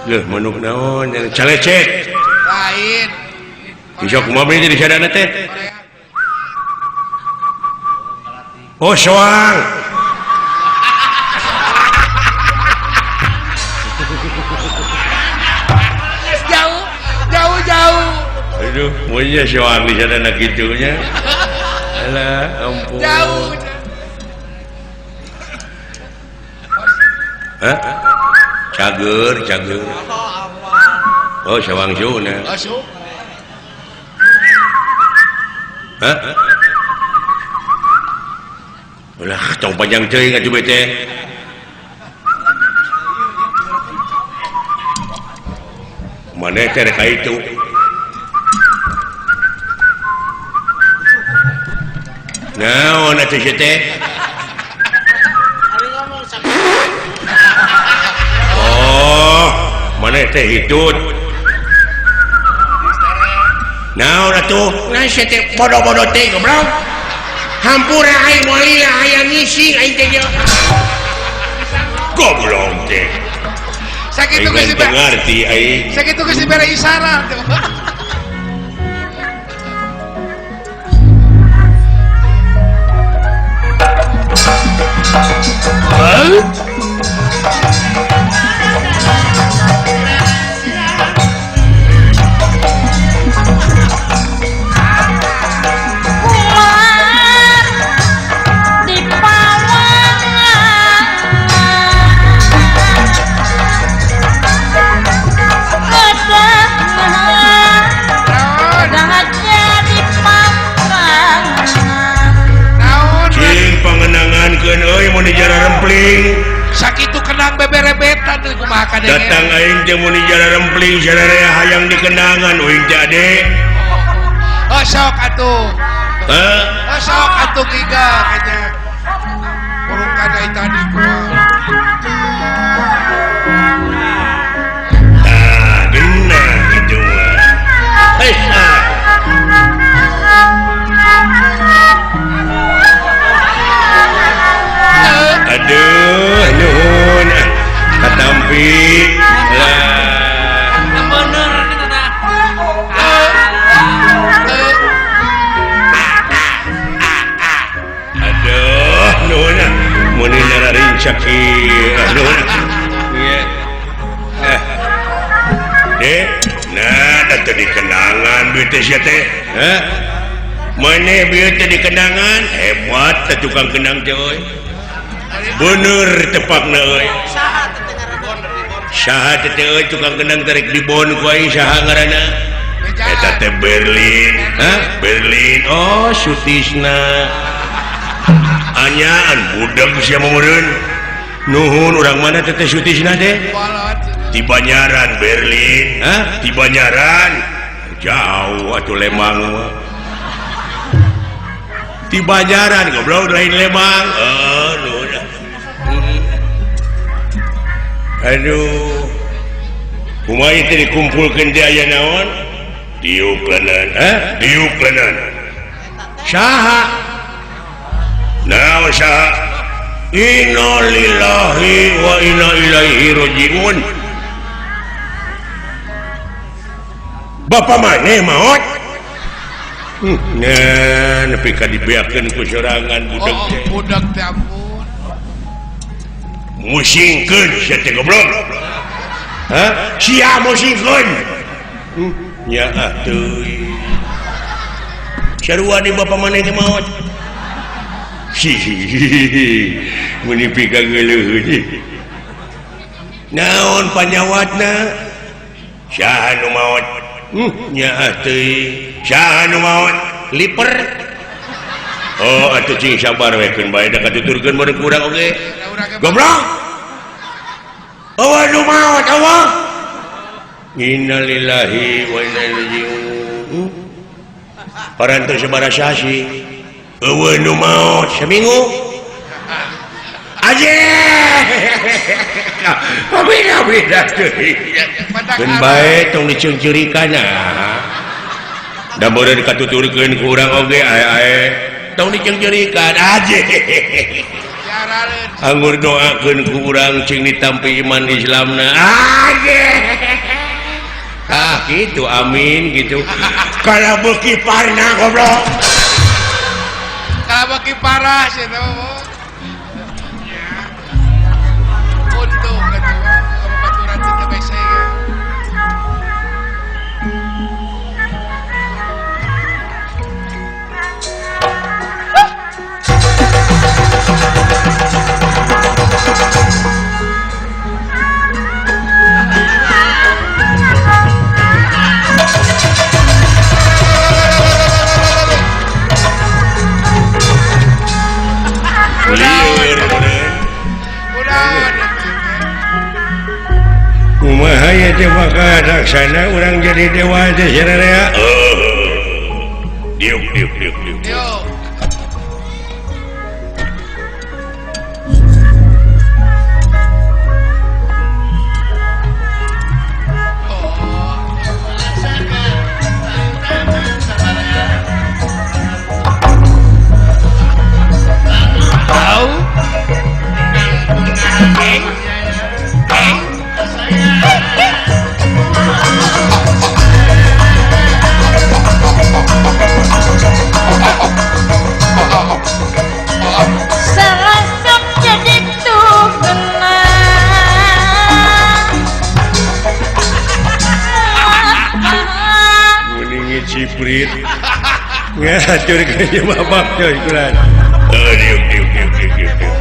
Leuh, manuk naon? Calecet. Lain. Bisa kumaha beuh jadi sadana teh? Oh, soang. Jauh, jauh, jauh. Aduh, punya soang di sadana kitu nya. Alah, ampun. Jauh. Hah? Cager, cager. Oh, sawang suna. Oh, Hah? Ulah, tong panjang teuing atuh bete. Maneh teh rek ka itu. Naon atuh sia teh? Oh, maneh teh hitut. Naon atuh? Nah sia teh bodoh-bodoh teh goblok. Hampura aing moal lila hayang ngising aing teh nya. Goblok teh. Sakitu geus ngarti aing. Sakitu geus dibere isyarat. Di pawangan Didengekeun euy mun dijara rempling. Sakitu kenang beberebetan teh kumaha kadenge. Datang aing teh mun dijara rempling sararea hayang dikenangan uing teh ade. Oh sok atuh. Heh. Oh sok atuh giga kayaknya. Burung kadai tadi kumaha. Tah geunah kitu mah. Hei ah. Aduh nuhun katampi lah. Bener kitu tah. Aduh nuhun mun nararinca kieu nuhun. Ieu. Dek, nah da teu dikenangan duit teh sia teh. Hah? Maneh bieu teh dikenangan hebat teh tukang kenang teh euy. Bener tepakna euy. Saha teh euy tukang kenang tarik dibon ku aing saha ngaranna? Eta teh Berlin. Hah? Berlin. Oh, Sutisna. Anyaan budak sia meureun. Nuhun urang mana teh teh Sutisna teh? Di Banyaran Berlin. Hah? Di Banyaran. Jauh atuh Lembang mah. Di Banyaran goblok lain Lembang. Oh, nuhun. Aduh. Kumaha teh dikumpulkeun di aya naon? Diuk leungeun, hah? Diuk leungeun. Saha? Naon saha? Innalillahi wa inna ilaihi rajiun. Bapak maneh maot? Nah, nepi ka dibeakeun ku sorangan budak teh. Oh, budak teh ampun. Musingkeun sia teh goblok. Hah? Sia musingkeun. Nya ah teuing. Sarua di bapa maneh teh maot. Mun nepi ka geuleuh. Naon panyawatna? Saha nu maot? Nya ah teuing. Saha nu maot? Liper. Oh, atuh cing sabar we keun bae da katuturkeun meureun ku urang oge. Goblok. Eueuh nu maot eueuh. Innalillahi wa inna ilaihi raji'un. Parantos sabaraha sasi. Eueuh nu maot seminggu. Aje. Beda-beda teuing. Keun bae tong diceungceurikan ah. Da meureun katuturkeun ku urang oge ae-ae. Tong diceungceurikan aje. Anggur doakeun ku urang cing ditampi iman Islamna. Aje. Ah gitu amin gitu. Kalau beuki parna goblok. Kalau beuki parah sih teh mah. Untung atuh baturan teh bese. Kumaha ya teh maka laksana urang jadi dewa teh sararea. Diuk diuk diuk diuk. Ciprit ngatur ke bapak coy kulan. Diuk diuk diuk diuk diuk.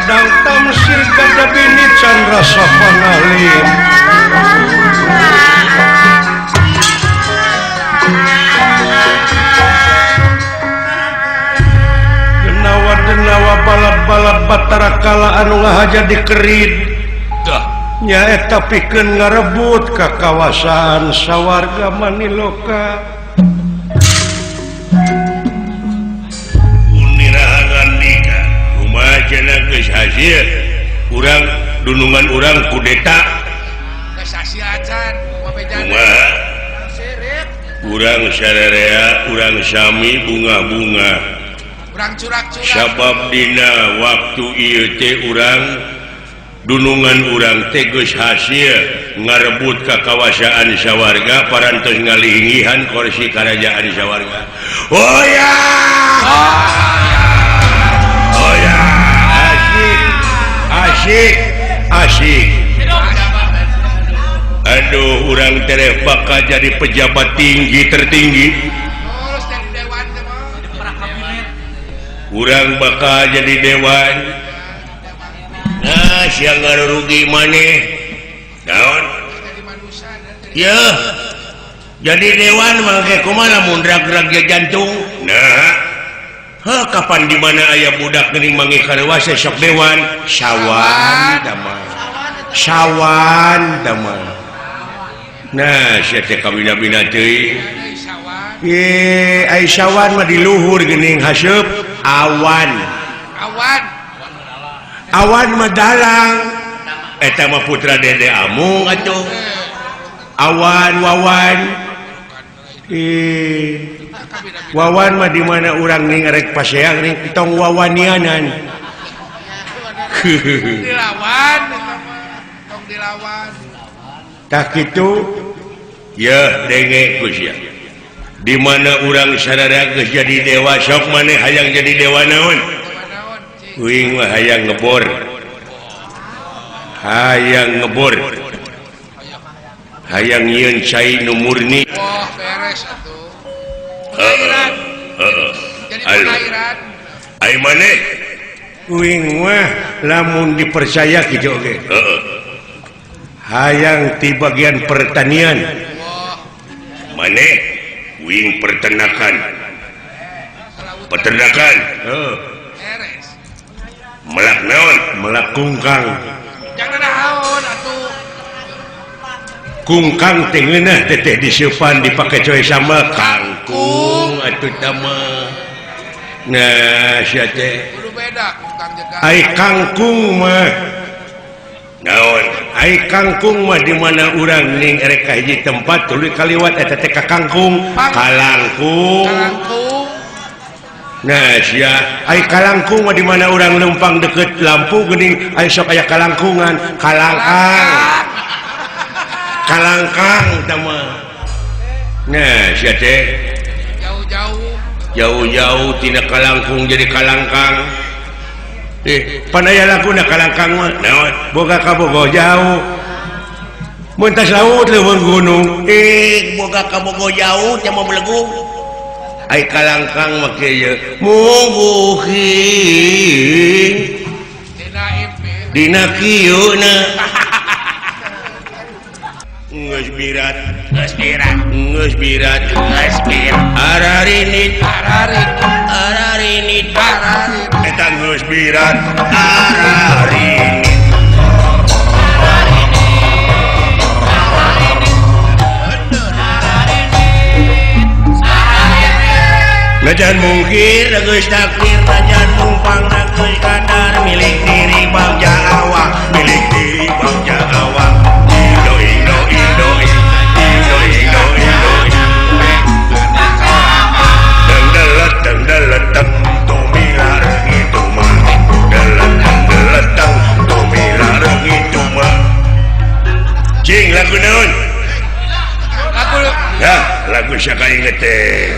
Pedang Tamsir gada bini Chandra Safanalim. Denawa-denawa balap-balap Batara Kala anu ngahaja dikerid. Nyaeta pikeun ngarebut ka kawasan sawarga Maniloka. Unirahangan nikah kumaha cenah geus hasil urang dunungan urang kudeta. Geus hasil acan kumaha urang sararea urang sami bunga-bunga urang curak-curak sabab dina waktu ieu teh urang dunungan urang teh geus hasil ngarebut ka kawasaan sawarga parantos ngalingihan kursi karajaan sawarga. Oh ya, oh ya, asyik asyik asyik. Aduh, urang tereh bakal jadi pejabat tinggi tertinggi. Urang bakal jadi dewan. Nah, siang ngarugi maneh. Naon? Ya. Jadi dewan mangke kumaha mun drag-drag jantung? Nah. Heh, kapan di mana aya budak geuning manggih karewasa sok dewan? Sawan tama. Sawan tama. Nah, sia teh kabina-bina teuing. Ye, ai sawan mah di luhur geuning haseup awan. Awan. Awan mah dalang. Eta mah putra Dede Amung atuh. Awan wawan. Wawan mah di mana urang ning rek paseang ning tong wawanianan. Dilawan eta mah, tong dilawan. Tah kitu yeuh denge ku sia. Di mana urang sararea geus jadi dewa sok maneh hayang jadi dewa naon? Uing mah hayang ngebor. Hayang ngebor. Hayang nyieun cai nu murni. Wah, beres atuh. Pengairan. Heeh. Jadi pengairan. Ai maneh? Uing mah lamun dipercaya kitu oge. Heeh. Hayang ti bagian pertanian. Wah. Maneh uing peternakan. Peternakan. Heeh. Beres. Melak naon? Melak kungkang. Jangan naon atuh. Kungkang teh ngeunah teteh diseupan dipake coy sambal kangkung atuh tah mah. Nah, sia teh. Kudu beda kungkang jeung kangkung. Ai kangkung mah naon? Ai kangkung mah di mana urang ning erek ka hiji tempat tuluy kaliwat eta teh ka kangkung, kalangkung. Kalangkung. Nah, sia, ai kalangkung mah di mana urang lempang deket lampu geuning ai sok aya kalangkungan, kalangkang. Kalangkang tah mah. Nah, sia teh jauh-jauh. Jauh-jauh tina kalangkung jadi kalangkang. Pan aya laguna kalangkang mah. Naon? Boga kabogoh jauh. Mun tas laut leuweung gunung. Boga kabogoh jauh nya mah belegung. Ai kalangkang mah kieu muguhing. Dina impi. Dina kieu na. Geus birat, geus birat, geus birat, geus birat. Ararinit, ararinit, ararinit, ararinit. Eta geus birat, ararinit. Najan mungkir geus takdir, najan mumpang geus kadar milik diri bagja awak, milik diri bagja awak. Indo Indo Indo Indo Indo Indo. Deng delet deng delet deng tumila reungi tuma. Delet deng delet deng tumila reungi tuma. Cing lagu naon? Lagu ya, lagu saka inget teh.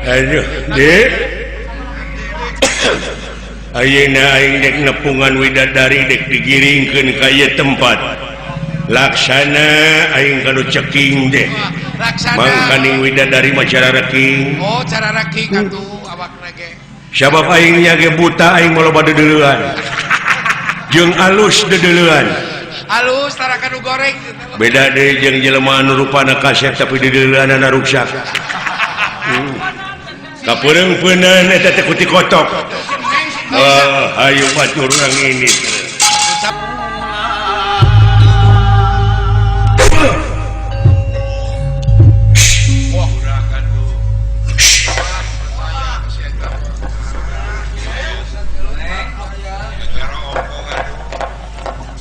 Aduh, Dek. Ayeuna aing dek nepungan widadari dek digiringkeun ka ieu tempat. Laksana aing kanu ceking deh. Laksana. Mangkaning widadari mah cara reking. Oh, cara reking atuh awakna ge. Sabab aing nya ge buta aing mah loba deudeuleun. Jeung alus deudeuleun. Alus tara kanu goreng. Beda deui jeung jelema anu rupana kasep tapi deudeuleunana ruksak. Kapereung-peuneun eta teh ku tikotok. Ah, hayu batur urang ini.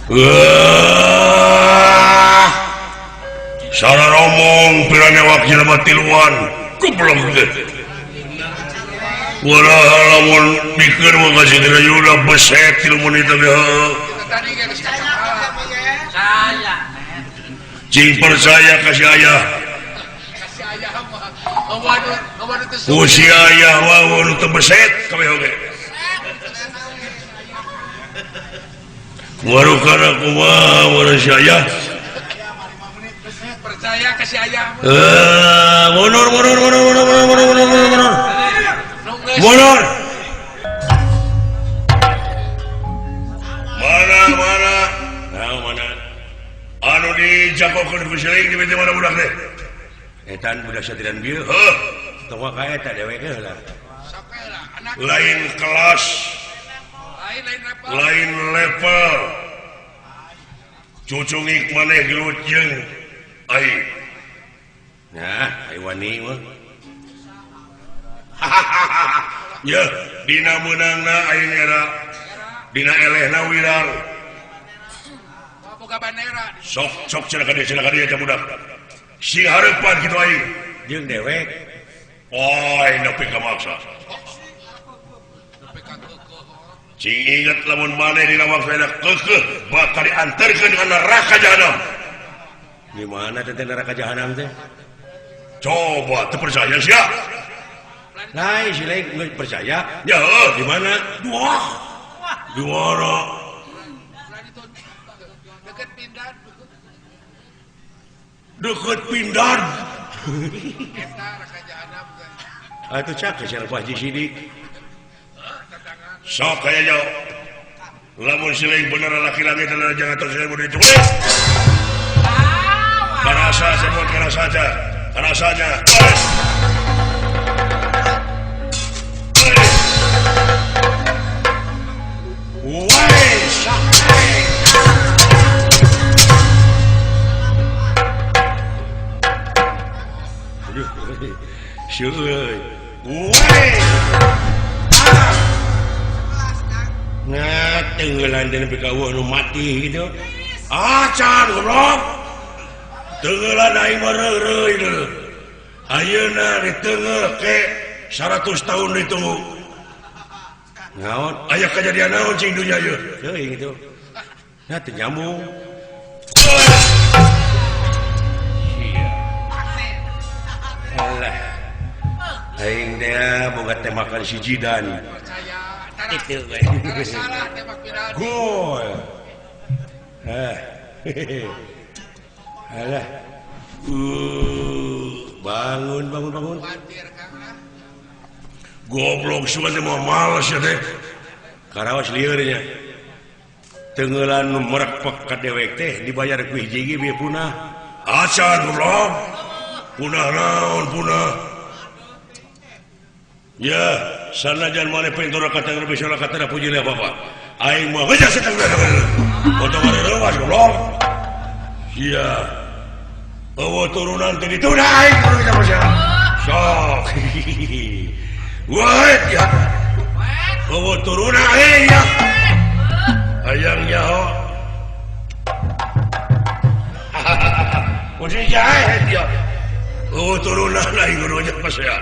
Wah, salah ngomong pirane wak jelema tiluan, goblok teh. Walah lamun mikir mah kasih kira udah beset 3 menit teh. Cing percaya kasih ayah. Ku si ayah mah nu teu beset kabeh oge. Warukana kumaha warung si ayah. Percaya kasih ayah. Mundur mundur mundur mundur mundur mundur mundur mundur. Mundur. Mana mana? Nah, mana? Anu dijagokeun ku siling di mana budak teh? Etan budak satirian bieu. Heuh. Tong ka eta dewek heula. Lain kelas. Lain level. Cucungik maneh gelut jeung aing. Nah, ai wani mah. Ya, dina meunangna aing era. Dina elehna wirang. Boga bandera. Sok sok cenah ka dieu teh budak. Si hareupan kitu aing jeung dewek. Oi, nepi ka maksa. Cing inget lamun maneh dina waktu enak keukeuh bakal diantarkeun ka neraka jahanam. Di mana teh neraka jahanam teh? Coba teu percaya sia. Lain si lain geus percaya. Ya heuh, di mana? Wah. Di mana? Deket Pindan. Deket Pindan. Eta neraka jahanam teh. Atuh cak sia Pak Haji Sidik. Sok kaya jauh. Lamun siling bener laki-laki telah jangan terus saya boleh diculik. Karasa sebut karasa aja, karasanya. Woi, sakit. Aduh, syukur. Woi. Nah, tenggelan dan PKW nu mati gitu. Acan goblok. Tenggelan aing mah reureuy deui. Ayeuna ditenggel ke 100 tahun ditunggu. Naon? Aya kejadian naon cing dunya ieu? Teuing gitu. Nah, teu nyambung. Iya. Alah. Aing teh boga tembakan si Jidan. Itu salah tembak viral. Gol. Alah. Bangun bangun bangun. Goblok sugan teh moal males ya teh. Karawas lieur nya. Tenggelan nu merekpek ka dewek teh dibayar ku hiji ge bieu punah. Acan goblok. Punah naon punah. Ya, sanajan maneh pintur kata lebih salah kata puji lah bapak. Aing mah geus setengah bener. Otong reuwas goblok. Iya. Eueuh turunan teh dituna aing kudu sama sia. Sok. Wah, ya. Eueuh turunan aing ya. Hayang nyaho. Kusi jahe ya. Eueuh turunan aing kudu sama sia.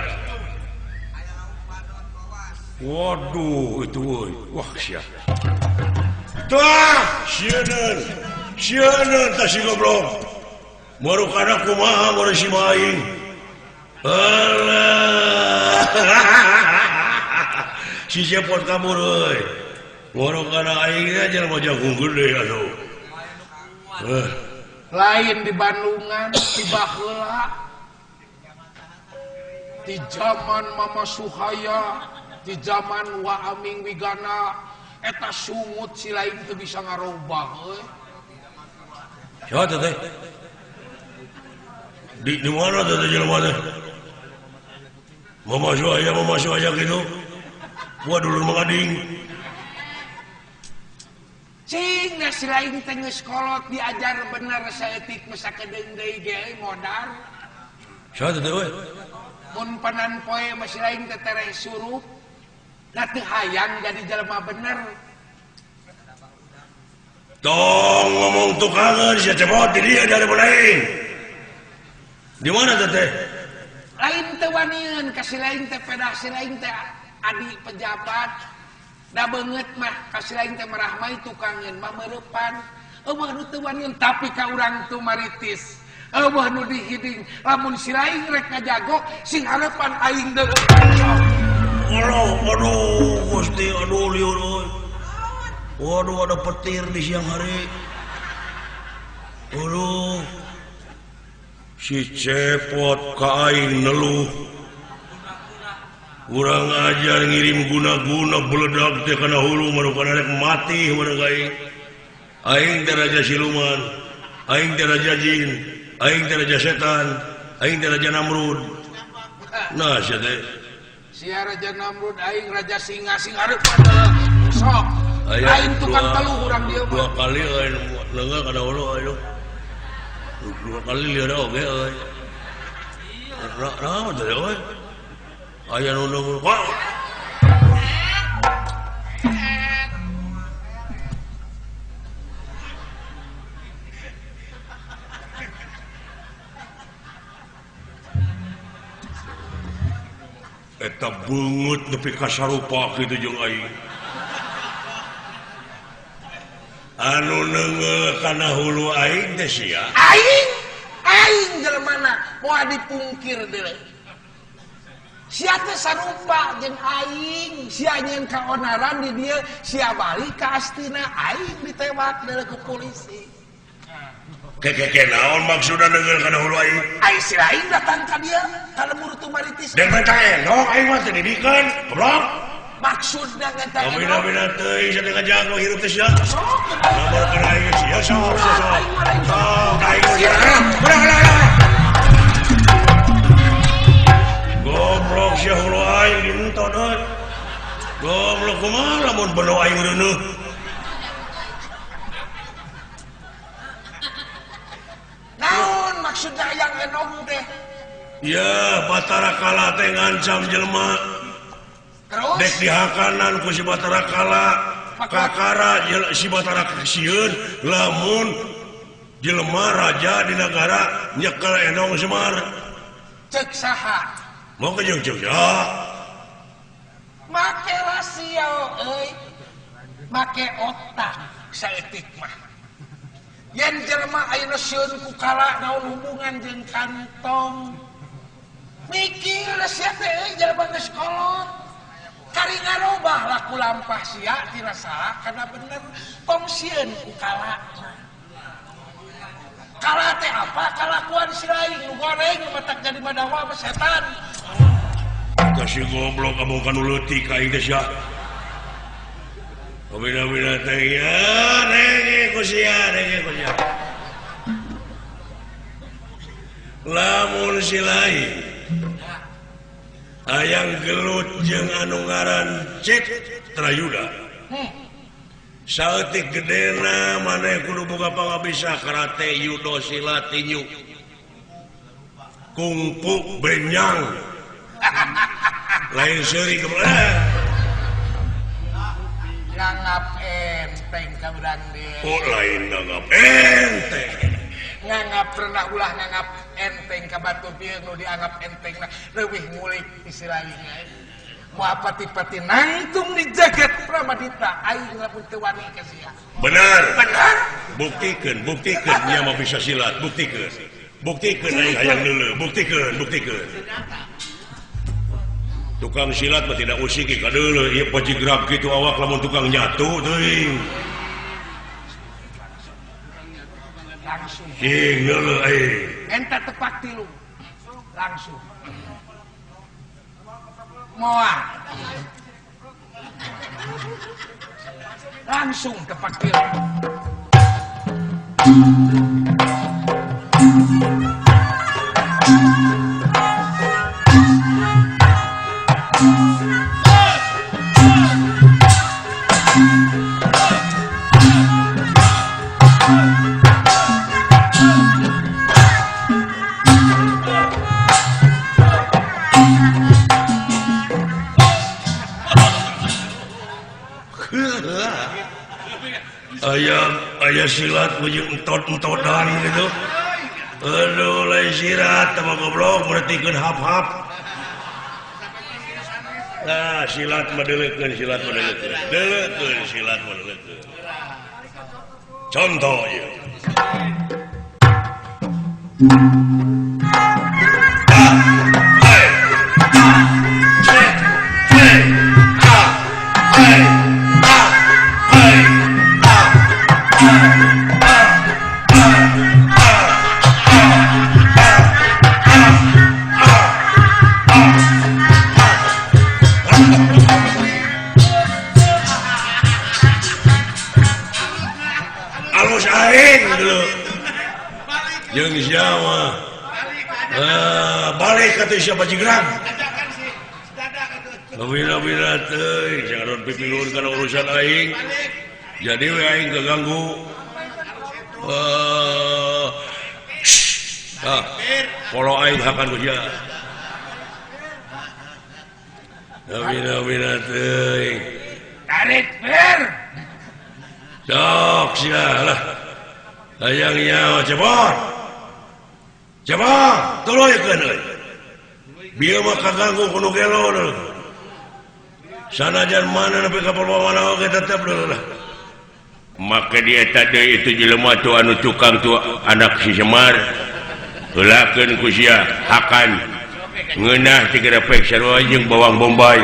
Waduh, itu woi. Wah, sia. Tah, sieun. Sieun tah si goblok. Marukana kumaha meureun si aing. Alah. Si cepot kabur euy. Marukana aing teh jelema jagung gede atuh. Lain di Bandungan, di baheula. Di zaman Mama Suhaya. Di zaman Wa Aming Wigana eta sungut si lain teu bisa ngarobah euy. Siapa teh? Di mana teh jelema teh? Mau masuk aja gitu. Gua dulu mengading. Cing nah si lain teh geus kolot diajar bener saeutik mah sakedeung deui ge modar. Siapa teh euy? Mun panan poe mah si lain teh tereh surup. Da teu hayang jadi jelema bener. Tong ngomong tukangan sia cepot di dia dari lain. Di mana teh? Lain teu wanian ka si lain teh pedah si lain teh adi pejabat. Da beungeut mah ka si lain teh merahmai tukangeun mah meurepan. Eueuh nu teu wanian tapi ka urang tu maritis. Eueuh nu dihiding lamun si lain rek ngajago sing harepan aing deui. Allah, aduh, Gusti, aduh liur euy. Waduh, ada petir di siang hari. Aduh. Si cepot ka aing neluh. Urang ajar ngirim guna-guna beledak teh kana hulu manukan rek mati urang aing. Aing teh raja siluman, aing teh raja jin, aing teh raja setan, aing teh raja Namrud. Nah, sia teh. Sia raja Namrud, aing raja singa sing hareupan sok. Lain tukang teluh urang dieu mah. Dua kali euy leungeuh kana hulu euy. Dua kali lieur oge euy. Naon teh euy? Aya nu nunggu. Eta beungeut nepi ka sarupa kitu jeung aing. Anu neungeul kana hulu aing teh sia. Aing, aing jelemana moal dipungkir deui. Sia teh sarupa jeung aing, sia nyeun kaonaran di dieu, sia balik ka astina aing ditewak deui ku polisi. Keke naon maksudna neungeul kana hulu aing? Aing si lain datang ka dieu, ka lembur tumaritis. Dek mah enok aing mah teu didikeun, goblok. Maksudna ngeta enok. Bina-bina teuing sia teh ngajago hirup teh sia. Sok lamun kana aing sia sok sok. Sok aing sia. Ulah ulah ulah. Goblok sia hulu aing dientot euy. Goblok kumaha lamun beno aing reuneuh. Naon maksudna hayang enong teh? Ya, Batara Kala teh ngancam jelema. Terus? Dek dihakanan ku si Batara Kala, kakara si Batara sieun lamun jelema raja di nagara nyekel enong Semar. Cek saha? Mau ke jeung cek saha? Make rasio euy. Make otak saeutik mah. Yen jelema ayeuna sieun ku kala naon hubungan jeung kantong. Mikir sia teh euy jelema geus kolot. Kari ngarobah laku lampah sia tina salah kana bener tong sieun ku kala. Kala teh apa? Kalakuan si lain nu goreng matak jadi madawa mah setan. Eta si goblok kamu kanu leutik ka aing teh sia. Bina-bina teh ya renge ku sia, renge ku sia. Lamun si lain hayang gelut jeung anu ngaran Citrayuda. Saeutik gedena maneh kudu boga pangabisa karate, judo, silat, tinju, kungfu, benyang. Lain seuri kumaha. Nganggap enteng ka urang deui. Oh, lain nganggap enteng. Nganggap pernah ulah nganggap enteng ka batu bieu nu dianggap enteng na leuwih ngulik istilahna. Moal pati-pati nangtung di jagat Pramadita aing lamun teu wani ka sia. Bener. Bener. Buktikeun, buktikeun nya mah bisa silat, buktikeun. Buktikeun aing hayang deuleu, buktikeun, buktikeun. Tukang silat mah tidak usik ka deuleu, ieu pajigrab kitu awak lamun tukang nyatu teuing. Langsung. Cing deuleu aing. Enta tepak tilu. Langsung. Moal. Langsung tepakir. Ayam ayah silat ujung entot-entotan gitu. Aduh, lain sirat sama goblok mertikeun hap-hap. Nah, silat mah deuleukeun, silat mah deuleukeun. Deuleukeun silat mah deuleukeun. Contoh ieu. Alus aing dulu. Jeung siapa? Balik kata siapa jigrang. Bina-bina teuing jangan pipilun kana urusan aing. Jadi we aing keganggu. Kalau aing hakan ku sia. Bina-bina teuing. Tarik per. Sok sia lah. Hayang nyawa cepot. Cepot, tuluy-keun euy. Bieu mah kaganggu ku nu gelo. Sanajan mana nepi ka mana oge tetep lah. Maka dia tadi itu jelema tu anu tukang tu anak si Semar. Heulakeun ku sia hakan ngeunah tiga pek sarua jeung bawang bombay.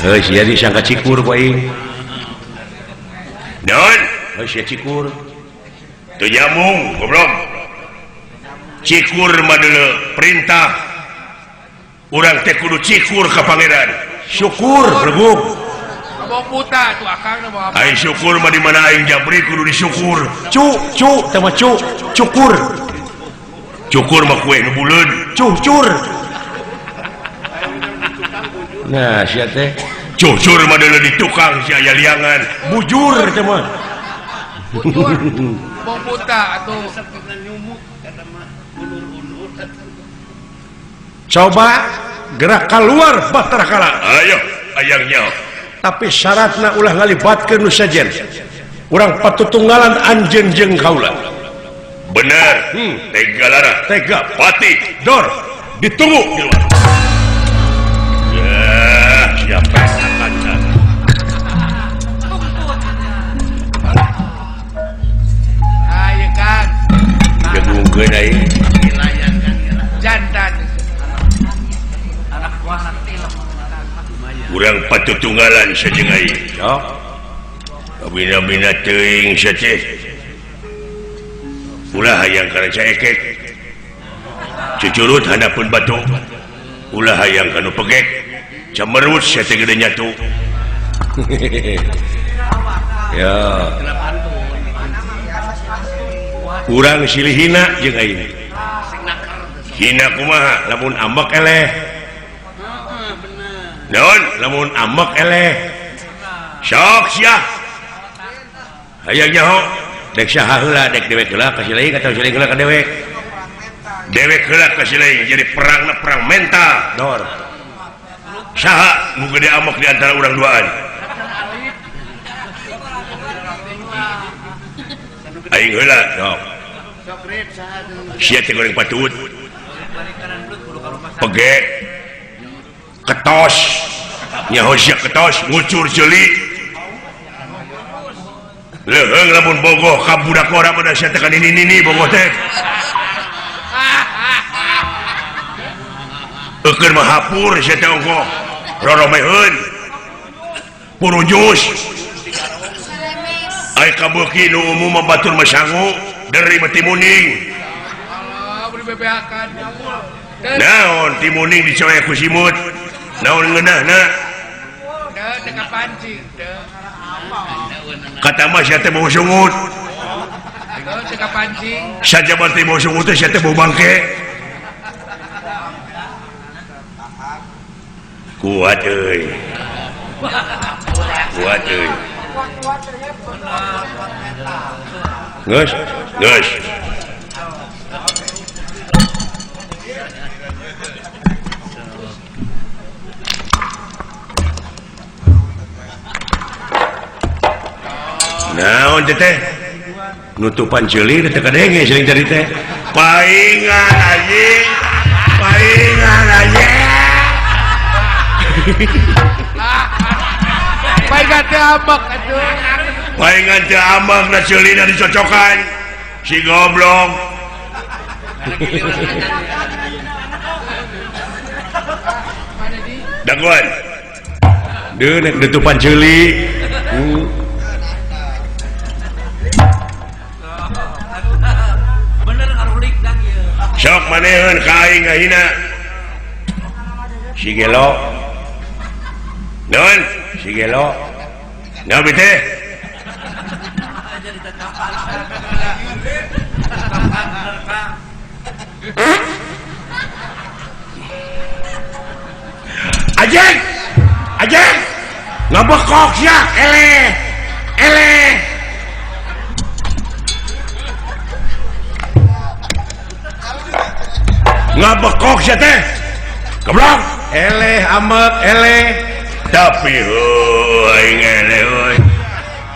Heuh sia disangka cikur ku aing. Naon? Heuh sia cikur. Teu nyambung goblok. Cikur mah deuleu perintah. Urang teh kudu cikur ka pangeran. Syukur rebuk. Buta tuh akang bawa. Aing syukur mah di mana aing jabri kudu disyukur. Cu cu teh mah cu cukur. Cukur mah kue nu buleud. Cucur. Nah sia teh cucur mah deuleu di tukang sia aya liangan. Bujur teh mah. Bujur. Bong buta atuh. Coba gerak keluar Batara Kala. Ayo ayang nyaho. Tapi syaratna ulah ngalibatkeun nu sejen. Urang patutunggalan anjeun jeung kaula. Bener. Tega lara, tega pati, dor ditunggu di luar. Ya, siapa kaca. Ayo kan. Jegungkeun aing. Jantan. Urang patutunggalan sajeng aing. Sok. Bina-bina teuing sia teh. Ulah hayang kana caekek. Cucurut handapeun batu. Ulah hayang kana pegek. Camerut sia teh gede nyatu. Ya. Urang silih hina jeung aing. Hina kumaha lamun ambek eleh. Naon lamun ambek eleh. Sok sia. Hayang nyaho dek saha heula dek dewek heula ka si lain atawa si lain heula ka dewek. Dewek heula ka si lain jadi perangna perang mental. Dor. Saha nu gede ambek di antara urang duaan? Aing heula sok. Sia teh goreng patut. Pegek. Ketos nyaho sia ketos ngucur jeli leuheung lamun bogoh ka budak ora pada sia teh kan nini-nini bogoh teh eukeun mah hapur sia teh ongkoh roromeheun purujus ai kabeuki nu umum mah batur mah sangu deuri mah timuning. Allah beri bebeakan. Naon timuning dicoek ku simut. Naon ngeunahna? Teu kapancing teu. Kata mah sia teh bau sungut. Teu kapancing. Sajaban teh bau sungut teh sia teh bau bangke. Kuat euy. Kuat euy. Geus, geus. Naon teh teh? Nutupan ceuli teh kadenge sering tadi teh. Paingan anjing. Paingan anjing. Paingan teh ambek atuh. Paingan teh ambek na ceulina dicocokan. Si goblok. Daguan. Deui nek nutupan ceuli. Sok maneheun ka aing ngahina. Si gelo. Naon? Si gelo. Naon teh? Ajeng! Ajeng! Ngabekok sia, eleh. Eleh. Ngabekok sia teh. Goblok. Eleh amek eleh. Tapi heuh aing eleh euy.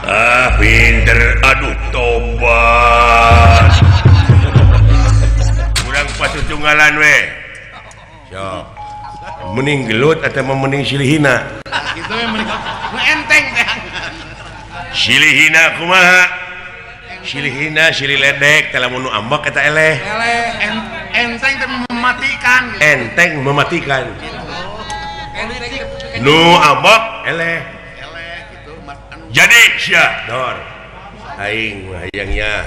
Ah pinter aduh tobat. Urang patutunggalan we. Sok. Mending gelut atau mending silihina? Kitu we mending nu enteng teh. Silihina kumaha? Silihina silih ledek teh lamun nu ambek eta eleh. Eleh enteng teh mematikan gitu. Enteng mematikan. Nu ambek eleh. Eleh gitu. Jadi sia dor. Aing mah hayangnya.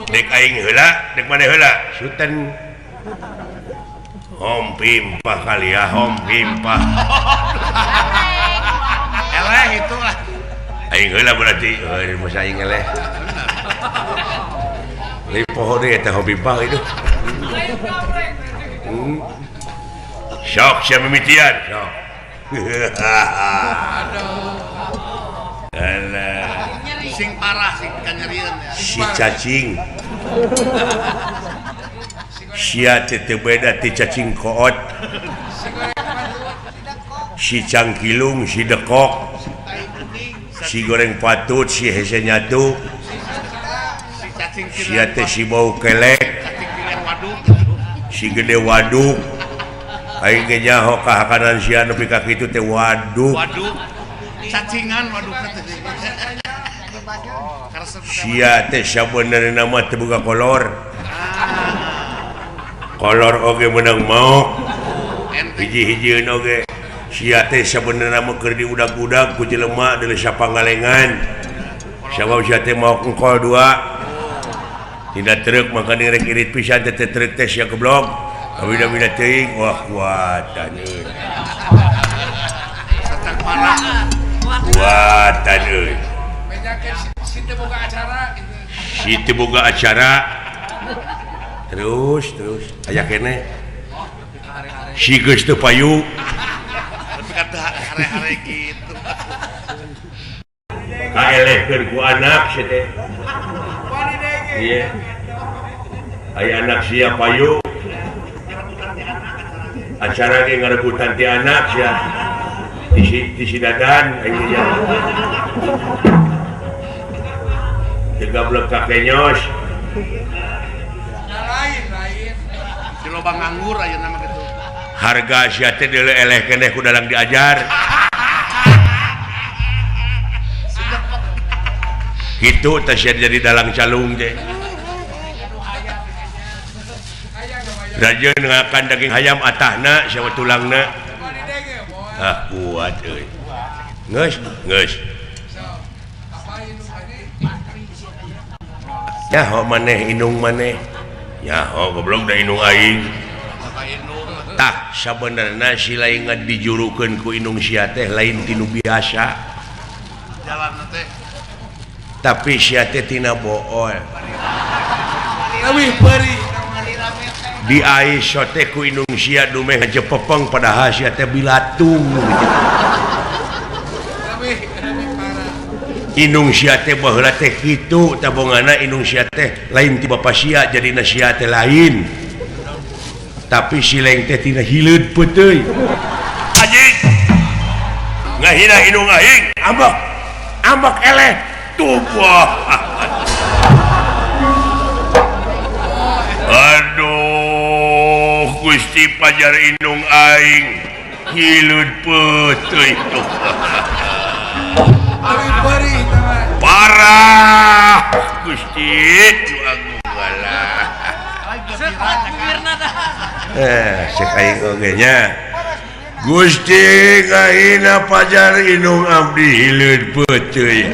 Dek aing heula, dek maneh heula. Suten. Hom pimpah kali ya, hom pimpah. Eleh itu lah. Aing heula berarti, euy masa aing eleh. Leuwih poho deui eta hom pimpah itu. Sok sia mimitian, sok. Aduh. Alah. Sing parah sing kanyerieun ya. Si cacing. Sia teh teu beda ti cacing koot. Si cangkilung, si dekok. Si goreng patut, si hese nyatu. Sia teh si bau kelek. Si gede waduk. Aing ge nyaho kahakanan sia nepi ka kitu teh waduk. Waduk. Cacingan waduk teh. Sia teh sabenerna mah teu boga kolor. Kolor oge meunang maok. Hiji-hijieun oge. Sia teh sabenerna mah keur diudag-udag ku jelema deuleu sapangalengan. Sabab sia teh maok engkol dua. Tina truk maka direk irit pisan teh truk teh sia goblok. Kabida-bida teuing wah kuatan euy. Kuatan euy. Situ boga acara terus terus aya keneh si geus teu payu tapi kata hare-hare kitu kaelehkeun ku anak sia teh. Ieu aya anak sia payu acara ge ngarebutan ti anak sia ti si dadan aing nya gablek ka kenyos. Lain-lain. Di loba nganggur ayeuna mah kitu. Harga sia teh deuleu eleh keneh ku dalang diajar. Kitu teh sia jadi dalang calung teh. Rajeun ngakan daging hayam atahna sia tulangna. Ah kuat euy. Geus, geus. Nyaho maneh indung maneh. Nyaho goblok da indung aing. Tah sabenerna si laingan dijurukeun ku indung sia teh lain tinu biasa. Jalan teh. Tapi sia teh tina bool. Leuwih peurih. Di aiso teh ku indung sia dumeh ngajepepeng padahal sia teh bilatung. Indung sia teh baheula teh kitu tabongana indung sia teh lain ti bapa sia jadina sia teh lain. Tapi si leng teh tina hileud peuteuy. Anjing. Ngahina indung aing, ambek. Ambek eleh tubuh. Aduh, Gusti pajar indung aing hileud peuteuy tuh. Parah Gusti Gusti ngahina pajar indung abdi hileud peuteuy.